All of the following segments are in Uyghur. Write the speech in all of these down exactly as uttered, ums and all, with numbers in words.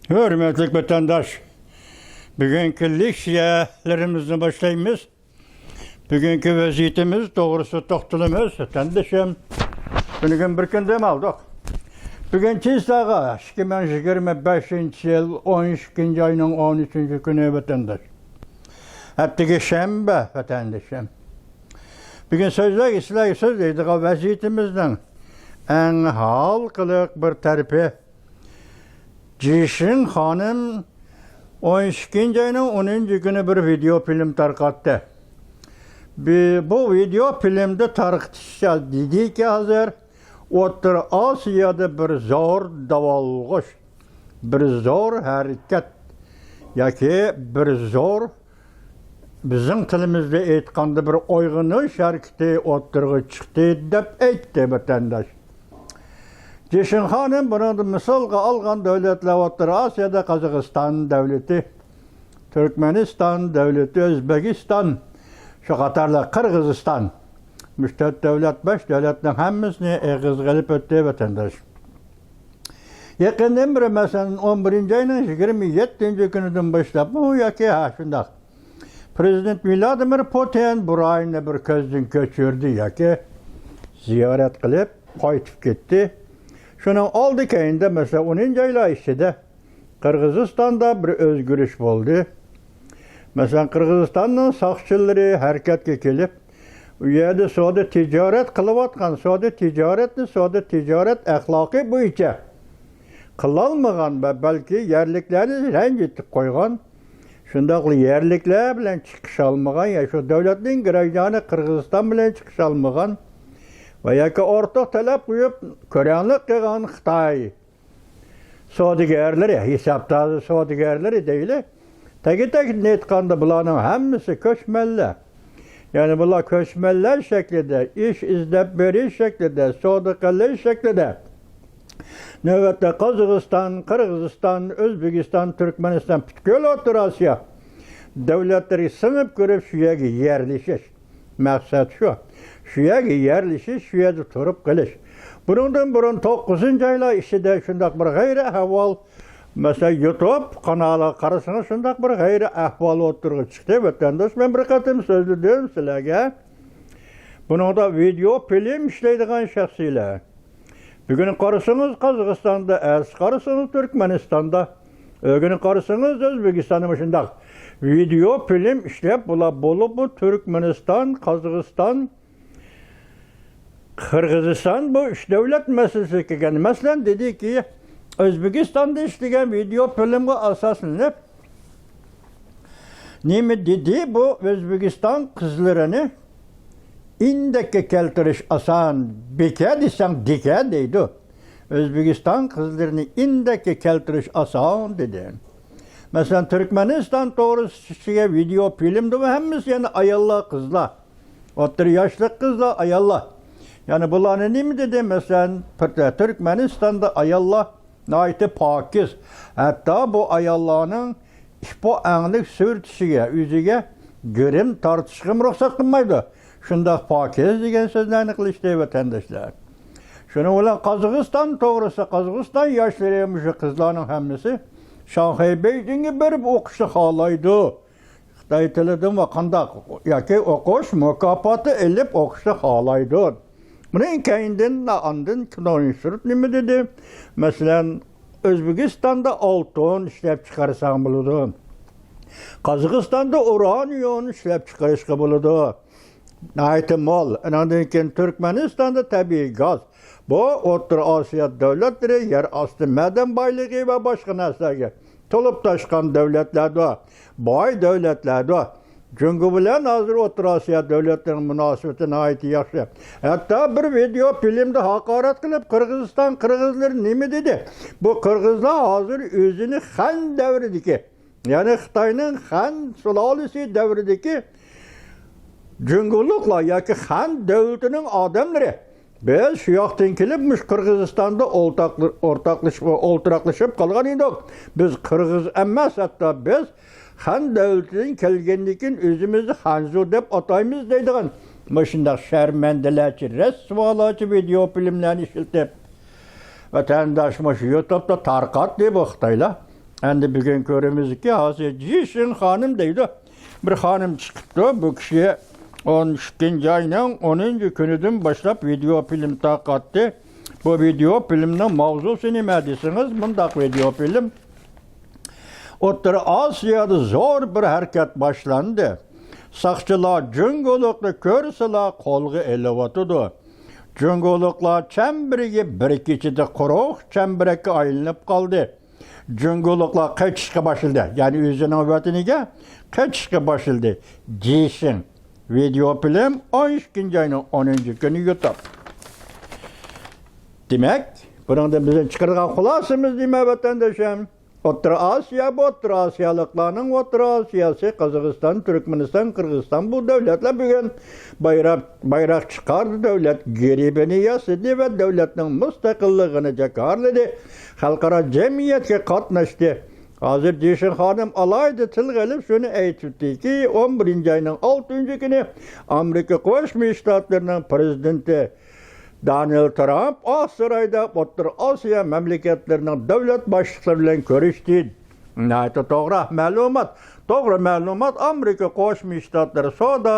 ھۆرمەتلىك ۋەتەنداش، بۈگۈنكى لېكسىيەلىرىمىزنى باشلايمىز. بۈگۈنكى ۋەزىيىتىمىز توغرىسىدا توختىلىمىز، ۋەتەندىشىم. بۈگۈن بىر كۈن دەم ئالدۇق. بۈگۈن چىسلاغا ئىككى مىڭ يىگىرمە بەشىنچى يىل ئون ئىككىنچى ئاينىڭ ئون ئۈچىنچى كۈنى، ۋەتەنداش. ھەپتىگە شەنبە، ۋەتەندىشىم. بۈگۈن سۆزلەي، سىلەرگە سۆزلەيدىغان ۋەزىيىتىمىزنىڭ ئەڭ ھالقىلىق بىر تەرىپى، جىشىڭ خانىم ئون ئىككىنچى ئاينىڭ ئونىنچى كۈنى بىر ۋىدېئو فىلىم تارقاتتى. بى-، بۇ ۋىدېئو فىلىمدا تارقىتىشچە دېدىكى، ھازىر ئوتتۇرا ئاسىيادا بىر زور داۋالغۇش، بىر زور ھەرىكەت ياكى بىر زور، بىزنىڭ تىلىمىزدا ئېيتقاندا، بىر ئويغىنىش ھەرىكىتى ئوتتۇرىغا چىقتى، دەپ ئېيتتى ۋەتەنداش. جېشىن خانىم بۇنىڭدا مىسالغا ئالغان دۆلەتلەر ئوتتۇرا ئاسىيادا قازاقىستان دۆلىتى، تۈركمەنىستان دۆلىتى، ئۆزبېكىستان، شۇ قاتارلىق قىرغىزىستان. مۇشۇ تۆت دۆلەت، بەش دۆلەتنىڭ ھەممىسىنى ئېغىزغا ئېلىپ ئۆتتى ۋەتەنداش. يېقىندىن بېرى، مەسىلەن، ئون بىرىنچى ئاينىڭ يىگىرمە يەتتىنچى كۈنىدىن باشلاپمۇ ياكى، ھە، شۇنداق، پىرېزىدېنت ۋلادىمىر پۇتىن بۇ رايوننى بىر كۆزدىن كۆچۈردى ياكى زىيارەت قىلىپ قايتىپ كەتتى. شۇنىڭ ئالدى كەينىدە، مەسىلەن، ئونىنچى ئايلار ئىچىدە قىرغىزىستاندا بىر ئۆزگىرىش بولدى. مەسىلەن، قىرغىزىستاننىڭ ساقچىلىرى ھەرىكەتكە كېلىپ، ئۇ يەردە سودا تىجارەت قىلىۋاتقان، سودا تىجارەتنى سودا تىجارەت ئەخلاقى بويىچە قىلالمىغان ۋە بەلكى يەرلىكلەرنى رەنجىتىپ قويغان، شۇنداقلا يەرلىكلەر بىلەن چىقىشالمىغان، يا شۇ دۆلەتنىڭ گراژدانى قىرغىزىستان بىلەن چىقىشالمىغان ۋە ياكى ئورتاق تەلەپ قويۇپ، كۆرەڭلىك قىلغان خىتاي سودىگەرلىرى، ھېسابدار سودىگەرلىرى دەيلى. تەگى-تەكتىنى ئېيتقاندا، بۇلارنىڭ ھەممىسى كۆچمەنلەر. يەنى بۇلار كۆچمەنلەر شەكلىدە، ئىش ئىزدەپ بېرىش شەكلىدە، سودا قىلىش شەكلىدە، نۆۋەتتە قازاقىستان، قىرغىزىستان، ئۆزبېكىستان، تۈركمەنىستان، پۈتكۈل ئوتتۇرا ئاسىيا دۆلەتلىرىگە سىڭىپ كىرىپ، شۇ يەرگە يەرلىشىش. مەقسەت شۇ. شۇ يەرگە يەرلىشىش، شۇ يەردە تۇرۇپ قېلىش. بۇنىڭدىن بۇرۇن توققۇزىنچى ئايلار ئىچىدە شۇنداق بىر غەيرىي ئەھۋال، مەسىلەن، يۇتۇب قانالىغا قارىسىڭىز، شۇنداق بىر غەيرىي ئەھۋال ئوتتۇرىغا چىقتى، ۋەتەنداش. مەن بىر قېتىم سۆزلىدىم سىلەرگە. بۇنىڭدا ۋىدېئو فىلىم ئىشلەيدىغان شەخسلەر، بۈگۈن قارىسىڭىز قازاقىستاندا، ئەتىسى قارىسىڭىز تۈركمەنىستاندا، ئۆگۈنۈپ قارىسىڭىز، ئۆزبېكىستاندا مۇشۇنداق ۋىدېئو فىلىم ئىشلەپ، بۇلار بولۇپمۇ تۈركمەنىستان، قازاقىستان، قىرغىزىستان، بۇ ئۈچ دۆلەت مەسىلىسىگە كەلگەن. مەسىلەن، دېدىكى، ئۆزبېكىستاندا ئىشلىگەن ۋىدېئو فىلىمغا ئاساسلىنىپ، نېمە دېدى؟ بۇ ئۆزبېكىستان قىزلىرىنى ئىندەككە كەلتۈرۈش ئاسان، بىكە دېسەڭ دىكە دەيدۇ. ئۆزبېكىستان قىزلىرىنى ئىندەككە كەلتۈرۈش ئاسان دېدى. مەسىلەن، تۈركمەنىستان توغرىسىدىكى ۋىدېئو فىلىمدىمۇ ھەممىسى يەنە ئاياللار، قىزلار. ئوتتۇرا ياشلىق قىزلار، ئاياللار. يەنى بۇلارنى نېمە دېدى؟ مەسىلەن، تۈركمەنىستاندا ئاياللار ناھايىتى پاكىز. ھەتتا بۇ ئاياللارنىڭ ئىپپۇ ئەڭلىك سۈرتۈشىگە، ئۆزىگە گىرىم تارتىشىغىمۇ رۇخسەت قىلمايدۇ. شۇنداق پاكىز دېگەن سۆزلەرنى قىلىشتى، ۋەتەنداشلار. شۇنىڭ بىلەن قازاقىستان توغرىسىدا، قازاقىستان ياشلىرى، مۇشۇ قىزلارنىڭ ھەممىسى شاڭخەي، بېيجىڭگە بېرىپ ئوقۇشنى خالايدۇ. خىتاي تىلىدىمۇ قانداق ياكى ئوقۇش مۇكاپاتى ئېلىپ ئوقۇشنى خالايدۇ. بۇنىڭ كەينىدىن، ئاندىن كىنوئىنستىتۇت نېمە دېدى؟ مەسىلەن، ئۆزبېكىستاندا ئالتۇن ئىشلەپ چىقارساڭ بولىدۇ. قازاقىستاندا ئۇرانىيۇم ئىشلەپ چىقىرىشقا بولىدۇ. ناھايىتى مول. ئانىڭدىن كېيىن تۈركمەنىستاندا تەبىئىي گاز. بۇ ئوتتۇرا ئاسىيا دۆلەتلىرى يەر ئاستى مەدەن بايلىقى ۋە باشقا نەرسىلەرگە تولۇپ تاشقان دۆلەتلەردۇ، باي دۆلەتلەردۇ. جۇڭگو بىلەن ھازىر ئوتتۇرا ئاسىيا دۆلەتلىرىنىڭ مۇناسىۋىتى ناھايىتى ياخشى. ھەتتا بىر ۋىدېئو فىلىمدا ھاقارەت قىلىپ، قىرغىزىستان قىرغىزلىرى نېمە دېدى؟ بۇ قىرغىزلار ھازىر ئۆزىنى خەن دەۋرىدىكى، يەنى خىتاينىڭ خەن سۇلالىسى دەۋرىدىكى جۇڭگولۇقلار ياكى خەن دۆلىتىنىڭ ئادەملىرى. بىز شۇ ياقتىن كېلىپ، مۇشۇ قىرغىزىستاندا ئولتاقلى-، ئورتاقلىشىپ، ئولتۇراقلىشىپ قالغان ئىدۇق. بىز قىرغىز ئەمەس، ھەتتا بىز خەن دۆلىتىدىن كەلگەندىن كېيىن ئۆزىمىزنى خەنزۇ دەپ ئاتايمىز دەيدىغان مۇشۇنداق شەرمەندىلەرچە، رەسۋالارچە ۋىدېئو فىلىملەرنى ئىشلىتىپ، ۋەتەنداش، مۇشۇ يۇتۇبتا تارقاتتى بۇ خىتايلار. ئەمدى بۈگۈن كۆرىمىزكى، ھازىر جىشىڭ خانىم دەيدۇ. بىر خانىم چىقىپتۇ. بۇ كىشى ئون ئىككىنچى ئاينىڭ ئونىنچى كۈنىدىن باشلاپ ۋىدېئو فىلىم تارقاتتى. بۇ ۋىدېئو فىلىمنىڭ ماۋزۇسى نېمە دېسىڭىز، مۇنداق ۋىدېئو فىلىم. ئوتتۇرا ئاسىيادا زور بىر ھەرىكەت باشلاندى. ساقچىلار جۇڭگولۇقنى كۆرسىلا قولغا ئېلىۋاتىدۇ. جۇڭگولۇقلار چەمبىرىكى بىر كېچىدە قۇرۇق چەمبىرەككە ئايلىنىپ قالدى. جۇڭگولۇقلار قېچىشقا باشلىدى. يەنى ئۆزىنىڭ ۋەتىنىگە قېچىشقا باشلىدى. جىشىڭ. ۋىدېئو فىلىم ئون ئىككىنچى ئاينىڭ ئونىنچى كۈنى يۇتۇپ. دېمەك، بۇنىڭدىن بىزنىڭ چىقىرىدىغان خۇلاسىمىز نېمە، ۋەتەندىشىم؟ ئوتتۇرا ئاسىيا، بۇ ئوتتۇرا ئاسىيالىقلارنىڭ ئوتتۇرا ئاسىياسى، قازاقىستان، تۈركمەنىستان، قىرغىزىستان، بۇ دۆلەتلەر بۈگۈن بايراق، بايراق چىقاردى، دۆلەت گېربىنى ياسىدى ۋە دۆلەتنىڭ مۇستەقىللىقىنى جاكارلىدى. خەلقئارا جەمئىيەتكە قاتناشتى. ھازىر جىشىڭ خانىم ئالاھىدە تىلغا ئېلىپ شۇنى ئېيتىپتىكى، ئون بىرىنچى ئاينىڭ ئالتىنچى كۈنى ئامېرىكا قوشما شتاتلىرىنىڭ پىرېزىدېنتى دونالد ترامپ ئاقسارايدا ئوتتۇرا ئاسىيا مەملىكەتلىرىنىڭ دۆلەت باشلىقلىرى بىلەن كۆرۈشتى. ناھايىتى توغرا مەلۇمات. توغرا مەلۇمات، ئامېرىكا قوشما شتاتلىرى سودا،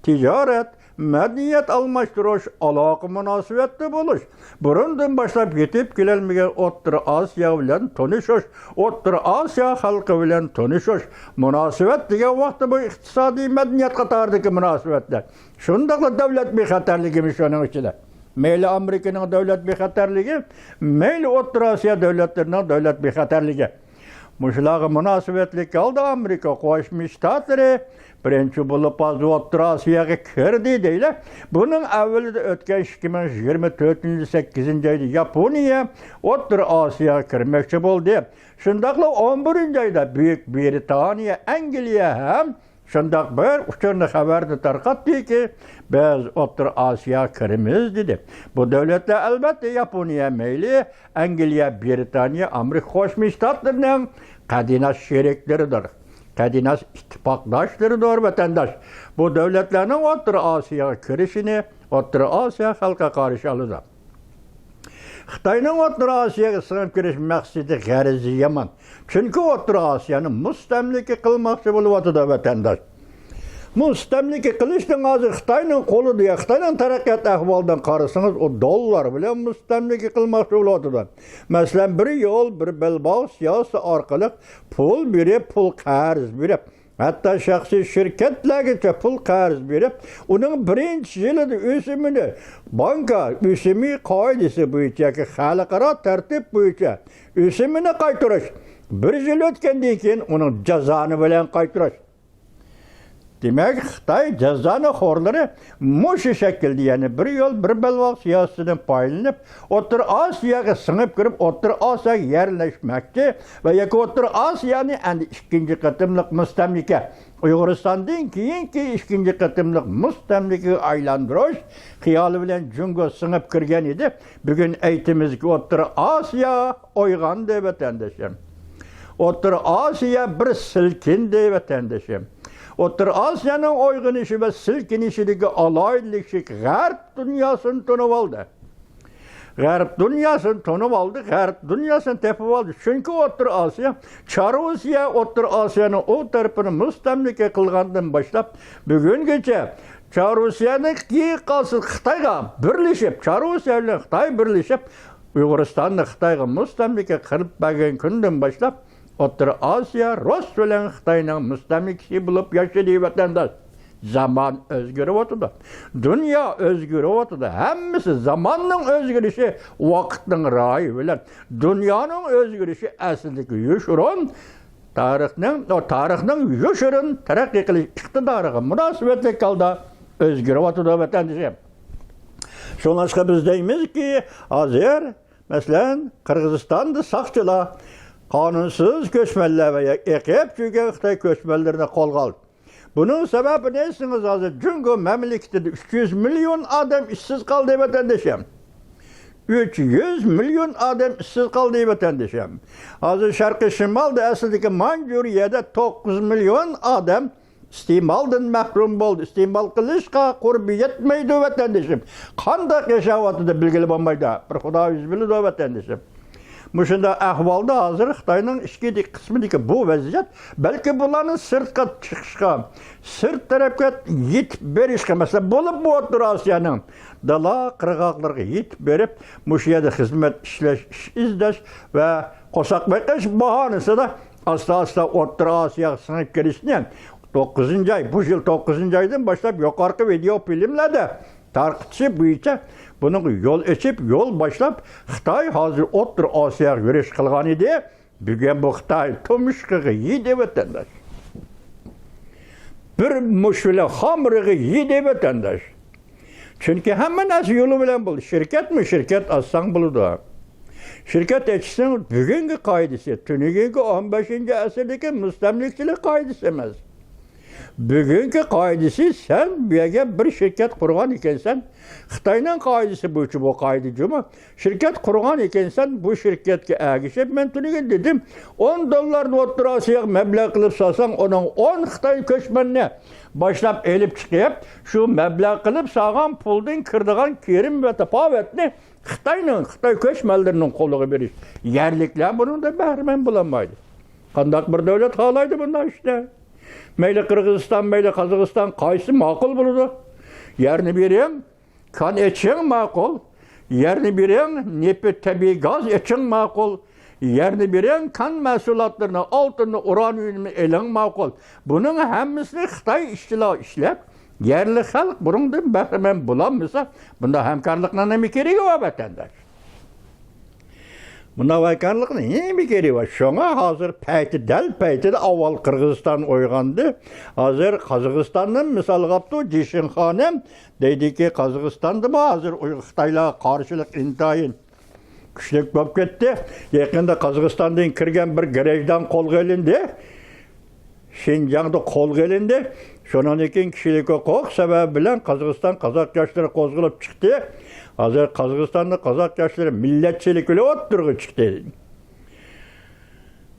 تىجارەت، مەدەنىيەت ئالماشتۇرۇش، ئالاقە مۇناسىۋەتتە بولۇش، بۇرۇندىن باشلاپ يېتىپ كېلەلمىگەن ئوتتۇرا ئاسىيا بىلەن تونۇشۇش، ئوتتۇرا ئاسىيا خەلقى بىلەن تونۇشۇش، مۇناسىۋەت دېگەن ۋاقىتتا بۇ ئىقتىسادىي، مەدەنىيەت قاتارىدىكى مۇناسىۋەتلەر. شۇنداقلا دۆلەت بىخەتەرلىكىمۇ شۇنىڭ ئىچىدە. مەيلى ئامېرىكىنىڭ دۆلەت بىخەتەرلىكى، مەيلى ئوتتۇرا ئاسىيا دۆلەتلىرىنىڭ دۆلەت بىخەتەرلىكى. مۇشۇلارغا مۇناسىۋەتلىك ھالدا ئامېرىكا قوشما شتاتلىرى بىرىنچى بولۇپ ھازىر ئوتتۇرا ئاسىياغا كىردى دەيلى. بۇنىڭ ئەۋۋىلىدە ئۆتكەن ئىككى مىڭ يىگىرمە تۆتىنچى يىلى سەككىزىنچى ئايدا ياپونىيە ئوتتۇرا ئاسىياغا كىرمەكچى بولدى. شۇنداقلا ئون بىرىنچى ئايدا بۈيۈك برىتانىيە، ئەنگلىيە ھەم شۇنداق بىر ئۇچۇرنى خەۋەردە تارقاتتىكى، بىز ئوتتۇرا ئاسىياغا كىرىمىز دېدى. بۇ دۆلەتلەر ئەلۋەتتە ياپونىيە مەيلى، ئەنگلىيە، برىتانىيە، ئامېرىكا قوشما شتاتلىرىنىڭ قەدىناس شېرىكلىرىدۇر، قەدىناس ئىتتىپاقداشلىرىدۇر، ۋەتەنداش. بۇ دۆلەتلەرنىڭ ئوتتۇرا ئاسىياغا كىرىشىنى ئوتتۇرا ئاسىيا خەلقى قارشى ئالىدۇ. خىتاينىڭ ئوتتۇرا ئاسىياغا سىڭىپ كىرىش مەقسىتى، غەرىزى يامان. چۈنكى ئوتتۇرا ئاسىيانى مۇستەملىكە قىلماقچى بولۇۋاتىدۇ، ۋەتەنداش. مۇستەملىكە قىلىشنىڭ ھازىر خىتاينىڭ قولىدا. يا خىتاينىڭ تەرەققىيات ئەھۋالىدىن قارىسىڭىز، ئۇ دوللار بىلەن مۇستەملىكە قىلماقچى بولۇۋاتىدۇ. مەسىلەن، بىر يول، بىر بەلباغ سىياسىتى ئارقىلىق پۇل بېرىپ، پۇل قەرز بېرىپ، ھەتتا شەخسىي شىركەتلەرگىچە پۇل قەرز بېرىپ، ئۇنىڭ بىرىنچى يىلىدا ئۆسۈمىنى، بانكا ئۆسۈمى قائىدىسى بويىچە ياكى خەلقئارا تەرتىپ بويىچە ئۆسۈمىنى قايتۇرۇش، بىر يىل ئۆتكەندىن كېيىن ئۇنىڭ جازانى بىلەن قايتۇرۇش. دېمەك، خىتاي جازانە خورلىرى مۇشۇ شەكىلدە، يەنى بىر يول، بىر بەلباغ سىياسىتىدىن پايدىلىنىپ، ئوتتۇرا ئاسىياغا سىڭىپ كىرىپ، ئوتتۇرا ئاسىياغا يەرلەشمەكچى ۋە ياكى ئوتتۇرا ئاسىيانى ئەمدى ئىككىنچى قېتىملىق مۇستەملىكە، ئۇيغۇرىستاندىن كېيىنكى ئىككىنچى قېتىملىق مۇستەملىكىگە ئايلاندۇرۇش خىيالى بىلەن جۇڭگو سىڭىپ كىرگەن ئىدى. بۈگۈن ئېيتىمىزكى، ئوتتۇرا ئاسىيا ئويغاندى، ۋەتەندىشىم. ئوتتۇرا ئاسىيا بىر سىلكىندى، ۋەتەندىشىم. ئوتتۇرا ئاسىيانىڭ ئويغىنىشى ۋە سىلكىنىشىدىكى ئالاھىدىلىك شۇكى، غەرب دۇنياسىنى تونۇۋالدى. غەرب دۇنياسىنى تونۇۋالدى، غەرب دۇنياسىنى تېپىۋالدى. چۈنكى ئوتتۇرا ئاسىيا، چاررۇسىيە ئوتتۇرا ئاسىيانىڭ ئۇ تەرىپىنى مۇستەملىكە قىلغاندىن باشلاپ بۈگۈنگىچە، چاررۇسىيەنى قالسا خىتايغا بىرلىشىپ، چاررۇسىيە بىلەن خىتاي بىرلىشىپ، ئۇيغۇرىستاننى خىتايغا مۇستەملىكە قىلىپ بەرگەن كۈندىن باشلاپ، ئوتتۇرا ئاسىيا رۇس بىلەن خىتاينىڭ مۇستەملىكىسى بولۇپ ياشىدى، ۋەتەنداش. زامان ئۆزگىرىۋاتىدۇ. دۇنيا ئۆزگىرىۋاتىدۇ. ھەممىسى زاماننىڭ ئۆزگىرىشى، ۋاقىتنىڭ رايى بىلەن دۇنيانىڭ ئۆزگىرىشى ئەسلىدىكى يوشۇرۇن تارىخنىڭ، ئۇ تارىخنىڭ يوشۇرۇن تەرەققىي قىلىش ئىقتىدارىغا مۇناسىۋەتلىك ھالدا ئۆزگىرىۋاتىدۇ، ۋەتەندىشىم. شۇڭلاشقا بىز دەيمىزكى، ھازىر، مەسىلەن، قىرغىزىستاندا ساقچىلار قانۇنسىز كۆچمەنلەر ۋە ئېقىپ چۈشكەن خىتاي كۆچمەنلىرىنى قولغا ئالدى. بۇنىڭ سەۋەبى نېمە دېسىڭىز، ھازىر جۇڭگو مەملىكىتىدە ئۈچ يۈز مىليون ئادەم ئىشسىز قالدى، ۋەتەندىشىم. ئۈچ يۈز مىليون ئادەم ئىشسىز قالدى، ۋەتەندىشىم. ھازىر شەرقىي شىمالدا، ئەسلىدىكى مانجۇرىيەدە توققۇز مىليون ئادەم ئىستېمالدىن مەھرۇم بولدى. ئىستېمال قىلىشقا قۇربى يەتمەيدۇ، ۋەتەندىشىم. قانداق ياشاۋاتىدۇ، بىلگىلى بولمايدۇ. بىر خۇدا ئۆزى بىلىدۇ، ۋەتەندىشىم. مۇشۇنداق ئەھۋالدا ھازىر خىتاينىڭ ئىچكى قىسمىدىكى بۇ ۋەزىيەت، بەلكى بۇلارنىڭ سىرتقا چىقىشقا، سىرت تەرەپكە يېتىپ بېرىشقا، مەسىلەن، بولۇپمۇ ئوتتۇرا ئاسىيانىڭ دالا قىرغاقلىرىغا يېتىپ بېرىپ، مۇشۇ يەردە خىزمەت ئىشلەش، ئىش ئىزدەش ۋە قورساق بېقىش باھانىسىدا ئاستا-ئاستا ئوتتۇرا ئاسىياغا سىڭىپ كىرىشنى توققۇزىنچى ئاي، بۇ يىل توققۇزىنچى ئايدىن باشلاپ يۇقىرىقى ۋىدېئو فىلىملەردە تارقىتىشى بويىچە بۇنىڭغا يول ئېچىپ، يول باشلاپ، خىتاي ھازىر ئوتتۇرا ئاسىياغا يۈرۈش قىلغان ئىدى. بۈگۈن بۇ خىتاي تۇمشۇقىغا يېدى، ۋەتەنداش. بىر مۇش بىلەن خامىرىغا يېدى، ۋەتەنداش. چۈنكى ھەممە نەرسە يولى بىلەن بولىدۇ. شىركەتمۇ شىركەت ئاچساڭ بولىدۇ. شىركەت ئېچىشنىڭ بۈگۈنكى قائىدىسى، تۈنۈگۈنكى ئون بەشىنچى ئەسىردىكى مۇستەملىكىچىلىك قائىدىسى ئەمەس. بۈگۈنكى قائىدىسى، سەن بۇ يەرگە بىر شىركەت قۇرغان ئىكەنسەن، خىتاينىڭ قائىدىسى بويىچە بۇ قائىدە جۇمۇ. شىركەت قۇرغان ئىكەنسەن، بۇ شىركەتكە ئەگىشىپ مەن تۈنۈگۈن دېدىم، ئون دوللارنى ئوتتۇرا ئاسىياغا مەبلەغ قىلىپ سالساڭ، ئۇنىڭ ئون خىتاي كۆچمەننى باشلاپ ئېلىپ چىقىپ، شۇ مەبلەغ قىلىپ سالغان پۇلدىن كىرىدىغان كىرىم ۋە تاپاۋەتنى خىتاينىڭ، خىتاي كۆچمەنلىرىنىڭ قولىغا بېرىش. يەرلىكلەر بۇنىڭدىن بەھرىمەن بولالمايدۇ. قانداق بىر دۆلەت خالايدۇ بۇنداق ئىشنى؟ مەيلى قىرغىزىستان، مەيلى قازاقىستان، قايسى ماقۇل بولىدۇ؟ يەرنى بېرىڭ، كان ئېچىڭ ماقۇل. يەرنى بېرىڭ، نېفىت، تەبىئىي گاز ئېچىڭ ماقۇل. يەرنى بېرىڭ، كان مەھسۇلاتلىرىنى، ئالتۇننى، ئۇرانىيۇمنى ئېلىڭ ماقۇل. بۇنىڭ ھەممىسىنى خىتاي ئىشچىلار ئىشلەپ، يەرلىك خەلق بۇنىڭدىن بەھرىمەن بولالمىسا، بۇنداق ھەمكارلىقنىڭ نېمە كېرىكى بار، ۋەتەنداش؟ بۇنداق ھەمكارلىقنىڭ نېمە كېرىكى بار؟ شۇڭا ھازىر پەيتى، دەل پەيتىدە ئاۋۋال قىرغىزىستان ئويغاندى. ھازىر قازاقىستاندىن مىسالغا ئاپتۇ، جىشىن خانىم دەيدىكى، قازاقىستاندىمۇ ھازىر ئۇيغۇر، خىتايلارغا قارشىلىق ئىنتايىن كۈچلۈك بولۇپ كەتتى. يېقىندا قازاقىستاندىن كىرگەن بىر گرېجدان قولغا ئېلىندى. شىنجاڭدا قولغا ئېلىندى. شۇنىڭدىن كېيىن كىشىلىك ھوقۇق سەۋەبى بىلەن قازاقىستان قازاق ياشلىرى قوزغىلىپ چىقتى. ھازىر قازاقىستاندا قازاق ياشلىرى مىللەتچىلىك بىلەن ئوتتۇرىغا چىقتى.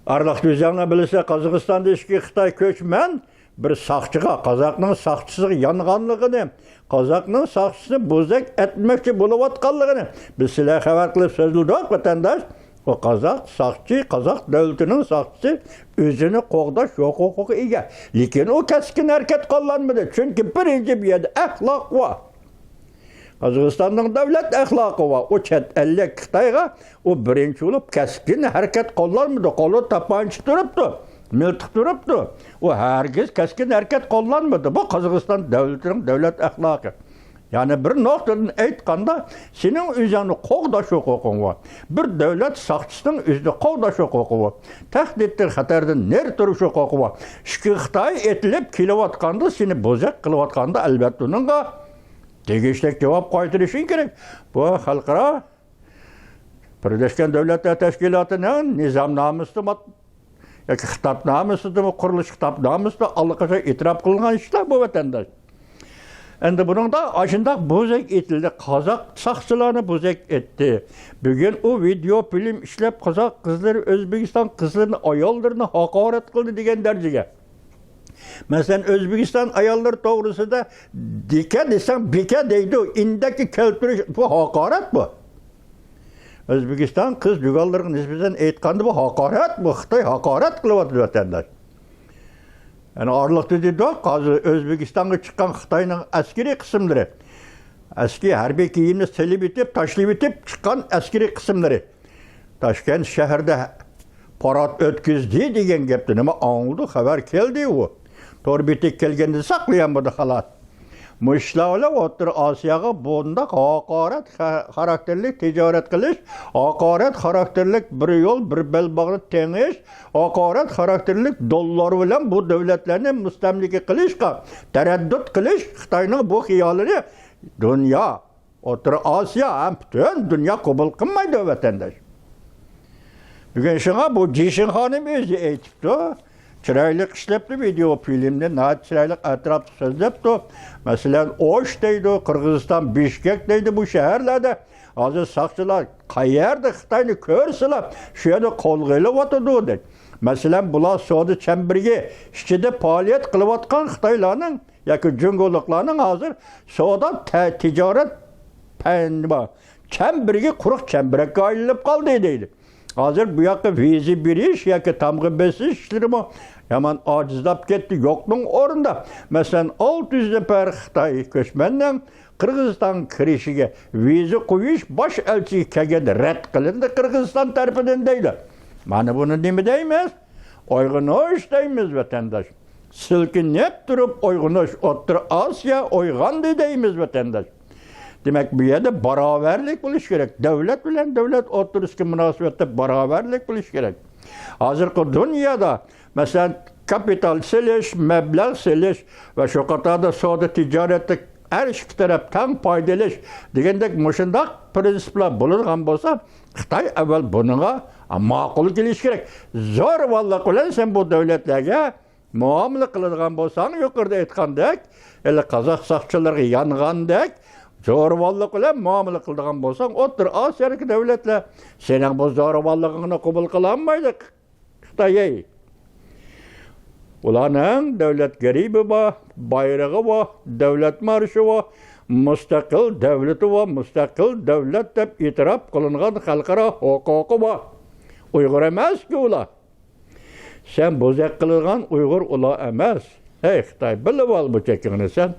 ئارىلىق ئۆزۈڭلار بىلىسىلەر، قازاقىستاندا ئىچكى خىتاي كۆچمەن بىر ساقچىغا، قازاقنىڭ ساقچىسىغا يانغانلىقىنى، قازاقنىڭ ساقچىسىنى بوزەك ئەتمەكچى بولۇۋاتقانلىقىنى بىز سىلەرگە خەۋەر قىلىپ سۆزلىدۇق، ۋەتەنداش. ئۇ قازاق ساقچى، قازاق دۆلىتىنىڭ ساقچىسى، ئۆزىنى قوغداش ھوقۇقىغا ئىگە. لېكىن ئۇ كەسكىن ھەرىكەت قوللانمىدى. چۈنكى بىرىنچى، بۇ يەردە ئەخلاق بار. قازاقىستاننىڭ دۆلەت ئەخلاقى بار. ئۇ چەت ئەللىك خىتايغا ئۇ بىرىنچى بولۇپ كەسكىن ھەرىكەت قوللانمىدى. قولىدا تاپانچا تۇرۇپتۇ، مىلتىق تۇرۇپتۇ. ئۇ ھەرگىز كەسكىن ھەرىكەت قوللانمىدى. بۇ قازاقىستان دۆلىتىنىڭ دۆلەت ئەخلاقى. يەنى بىر نۇقتىدىن ئېيتقاندا، سېنىڭ ئۆزۈڭنى قوغداش ھوقۇقۇڭ بار. بىر دۆلەت ساقچىسىنىڭ ئۆزىنى قوغداش ھوقۇقى بار. تەھدىتتىن، خەتەردىن نېرى تۇرۇش ھوقۇقى بار. ئىچكى خىتاي ئېتىلىپ كېلىۋاتقاندا، سېنى بوزەك قىلىۋاتقاندا، ئەلۋەتتە، ئۇنىڭغا تېگىشلىك جاۋاب قايتۇرۇشۇڭ كېرەك. بۇ خەلقئارا بىرلەشكەن دۆلەتلەر تەشكىلاتىنىڭ نىزامنامىسىدىمۇ ياكى خىتابنامىسىدىمۇ، قۇرۇلۇش خىتابنامىسىدا ئاللىقاچان ئېتىراپ قىلىنغان ئىشلار بۇ، ۋەتەنداش. ئەمدى بۇنىڭدا ئاشۇنداق بوزەك ئېتىلدى، قازاق ساقچىلارنى بوزەك ئېتتى. بۈگۈن ئۇ ۋىدېئو فىلىم ئىشلەپ، قازاق قىزلىرى، ئۆزبېكىستان قىزلىرىنى، ئاياللىرىنى ھاقارەت قىلدى دېگەن دەرىجىگە. مەسىلەن، ئۆزبېكىستان ئاياللىرى توغرىسىدا دىكە دېسەڭ بىكە دەيدۇ. ئىندەككە كەلتۈرۈش، بۇ ھاقارەت بۇ. ئۆزبېكىستان قىز دۇگانلىرىغا نىسبەتەن ئېيتقاندا، بۇ ھاقارەت، بۇ خىتاي ھاقارەت قىلىۋاتىدۇ، ۋەتەنداش. يەنە ئارىلىقتا دېدۇق، ھازىر ئۆزبېكىستانغا چىققان خىتاينىڭ ئەسكىرىي قىسىملىرى، ئەسكى ھەربىي كىيىمنى سېلىۋېتىپ، تاشلىۋېتىپ چىققان ئەسكىرىي قىسىملىرى. تاشكەنت شەھىرىدە پارات ئۆتكۈزدى دېگەن گەپنى نېمە ئاڭلىدۇق، خەۋەر كەلدى ئۇ. تور بېتىگە كەلگەندە ساقلىيالمىدى، خالاس. مۇشۇلار بىلەن ئوتتۇرا ئاسىياغا بۇنداق ھاقارەت خا-، خاراكتېرلىك تىجارەت قىلىش، ھاقارەت خاراكتېرلىك بىر يول، بىر بەلباغنى تېڭىش، ھاقارەت خاراكتېرلىك دوللار بىلەن بۇ دۆلەتلەرنى مۇستەملىكە قىلىشقا تەرەددۇت قىلىش خىتاينىڭ بۇ خىيالىنى دۇنيا، ئوتتۇرا ئاسىيا ھەم پۈتۈن دۇنيا قوبۇل قىلمايدۇ، ۋەتەنداش. بۈگۈن شۇڭا بۇ جىشىن خانىم ئۆزى ئېيتىپتۇ. چىرايلىق ئىشلەپتۇ ۋىدېئو فىلىمنى، ناھايىتى چىرايلىق ئەتراپلىق سۆزلەپتۇ. مەسىلەن، ئوش دەيدۇ، قىرغىزىستان بىشكەك دەيدۇ، بۇ شەھەرلەردە ھازىر ساقچىلار قەيەردە خىتاينى كۆرسىلا، شۇ يەردە قولغا ئېلىۋاتىدۇ، دەيدۇ. مەسىلەن، بۇلار سودا چەمبىرىكى ئىچىدە پائالىيەت قىلىۋاتقان خىتايلارنىڭ ياكى جۇڭگولۇقلارنىڭ ھازىر سودا تە-، تىجارەت پەن-، چەمبىرىكى قۇرۇق چەمبىرەككە ئايلىنىپ قالدى، دەيدۇ. ھازىر بۇ ياققا ۋىزا بېرىش ياكى تامغا بېسىش ئىشلىرىمۇ يامان ئاجىزلاپ كەتتى. يوقنىڭ ئورنىدا، مەسىلەن، ئالتە يۈز نەپەر خىتاي كۆچمەننىڭ قىرغىزىستانغا كىرىشىگە ۋىزا قويۇش باش ئەلچىگە كەلگەندە رەت قىلىندى قىرغىزىستان تەرىپىدىن دەيدۇ. مانا بۇنى نېمە دەيمىز؟ ئويغىنىش دەيمىز، ۋەتەنداش. سىلكىنىپ تۇرۇپ ئويغىنىش، ئوتتۇرا ئاسىيا ئويغاندى دەيمىز، ۋەتەنداش. دېمەك، بۇ يەردە باراۋەرلىك بولۇش كېرەك. دەۋلەت بىلەن دەۋلەت ئوتتۇرىسىدىكى مۇناسىۋەتتە باراۋەرلىك بولۇش كېرەك. ھازىرقى دۇنيادا، مەسىلەن، كاپىتال سېلىش، مەبلەغ سېلىش ۋە شۇ قاتاردا سودا تىجارەتتە ھەر ئىككى تەرەپ تەڭ پايدا ئېلىش دېگەندەك مۇشۇنداق پىرىنسىپلار بولىدىغان بولسا، خىتاي ئەۋۋەل بۇنىڭغا ماقۇل كېلىشى كېرەك. زورۋاللىق بىلەن سەن بۇ دۆلەتلەرگە مۇئامىلە قىلىدىغان بولساڭ، يۇقىرىدا ئېيتقاندەك، ھېلى قازاق ساقچىلىرىغا يانغاندەك، زورۋاللىق بىلەن مۇئامىلە قىلىدىغان بولساڭ، ئوتتۇرا ئاسىيادىكى دۆلەتلەر سېنىڭ بۇ زورۋاللىقىڭنى قوبۇل قىلالمايدۇ. خىتاي، ئۇلارنىڭ دۆلەت گېربى بار، بايرىقى بار، دۆلەت مارشى بار، مۇستەقىل دۆلىتى بار، مۇستەقىل دۆلەت دەپ ئېتىراپ قىلىنغان خەلقئارا ھوقۇقى بار. ئۇيغۇر ئەمەسكى ئۇلار. سەن بوزەك قىلىدىغان ئۇيغۇر ئۇلار ئەمەس. ھەي خىتاي، بىلىۋال بۇ چېكىڭنى سەن.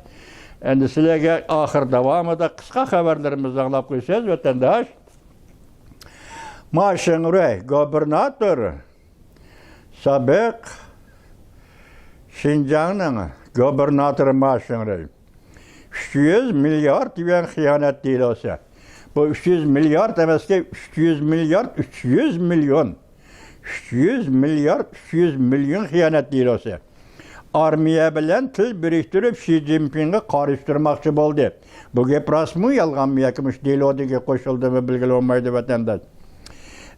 ئەمدى سىلەرگە ئاخىر داۋامىدا قىسقا خەۋەرلىرىمىزنى ئاڭلاپ قويىسىز، ۋەتەنداش. ما شىڭرۇي، گوبىرناتور، سابىق شىنجاڭنىڭ گوبىرناتورى ما شىڭرۇي ئۈچ يۈز مىليارد يۈەن خىيانەت دېلوسى. بۇ ئۈچ يۈز مىليارد ئەمەسكەن، ئۈچ يۈز مىليارد، ئۈچ يۈز مىليون. ئۈچ يۈز مىليارد، ئۈچ يۈز مىليون خىيانەت دېلوسى. ئارمىيە بىلەن تىل بىرىكتۈرۈپ، شى جىنپىڭغا قارشى تۇرماقچى بولدى. بۇ گەپ راستمۇ، يالغانمۇ ياكى مۇشۇ دېلودىكى قوشۇلدىمۇ بىلگىلى بولمايدۇ، ۋەتەنداش.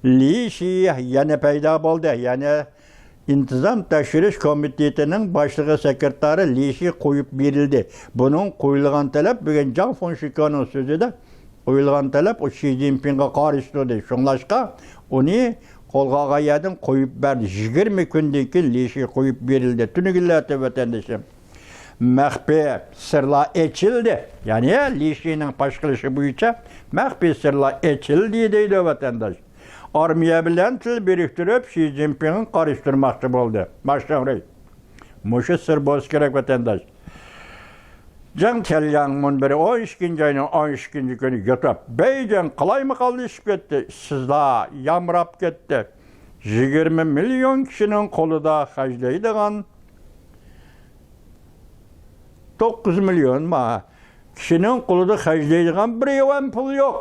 لى شى يەنە پەيدا بولدى. يەنە ئىنتىزام تەكشۈرۈش كومىتېتىنىڭ باشلىقى سېكرېتارى لى شى قويۇپ بېرىلدى. بۇنىڭ قويۇلغان تەلەپ بۈگۈن جاڭ فېڭشىكېنىڭ سۆزىدە قويۇلغان تەلەپ ئۇ شى جىنپىڭغا قارشى تۇردى. شۇڭلاشقا ئۇنى قولغا ئالغان يەردىن قويۇپ بەردى. يىگىرمە كۈندىن كېيىن لى شى قويۇپ بېرىلدى. تۈنۈگۈنلەردە ۋەتەندىشىم مەخپىي سىرلار ئېچىلدى. يەنى لى شىنىڭ پاش قىلىشى بويىچە مەخپىي سىرلار ئېچىلدى دەيدۇ ۋەتەنداش. ئارمىيە بىلەن تىل بىرىكتۈرۈپ، شى جىنپىڭغا قارشى تۇرماقچى بولدى. ماشىڭرۇي. مۇشۇ سىر بولسا كېرەك، ۋەتەنداش. جاڭ تيەنلياڭ مۇنبىرى، ئون ئىككىنچى ئاينىڭ ئون ئىككىنچى كۈنى يۇتۇپ، بېيجىڭ قالايمىقانلىشىپ كەتتى، ئىشسىزلار يامراپ كەتتى. يىگىرمە مىليون كىشىنىڭ قولىدا خەجلەيدىغان توققۇز مىليون ما كىشىنىڭ قولىدا خەجلەيدىغان بىر يۈەن پۇل يوق.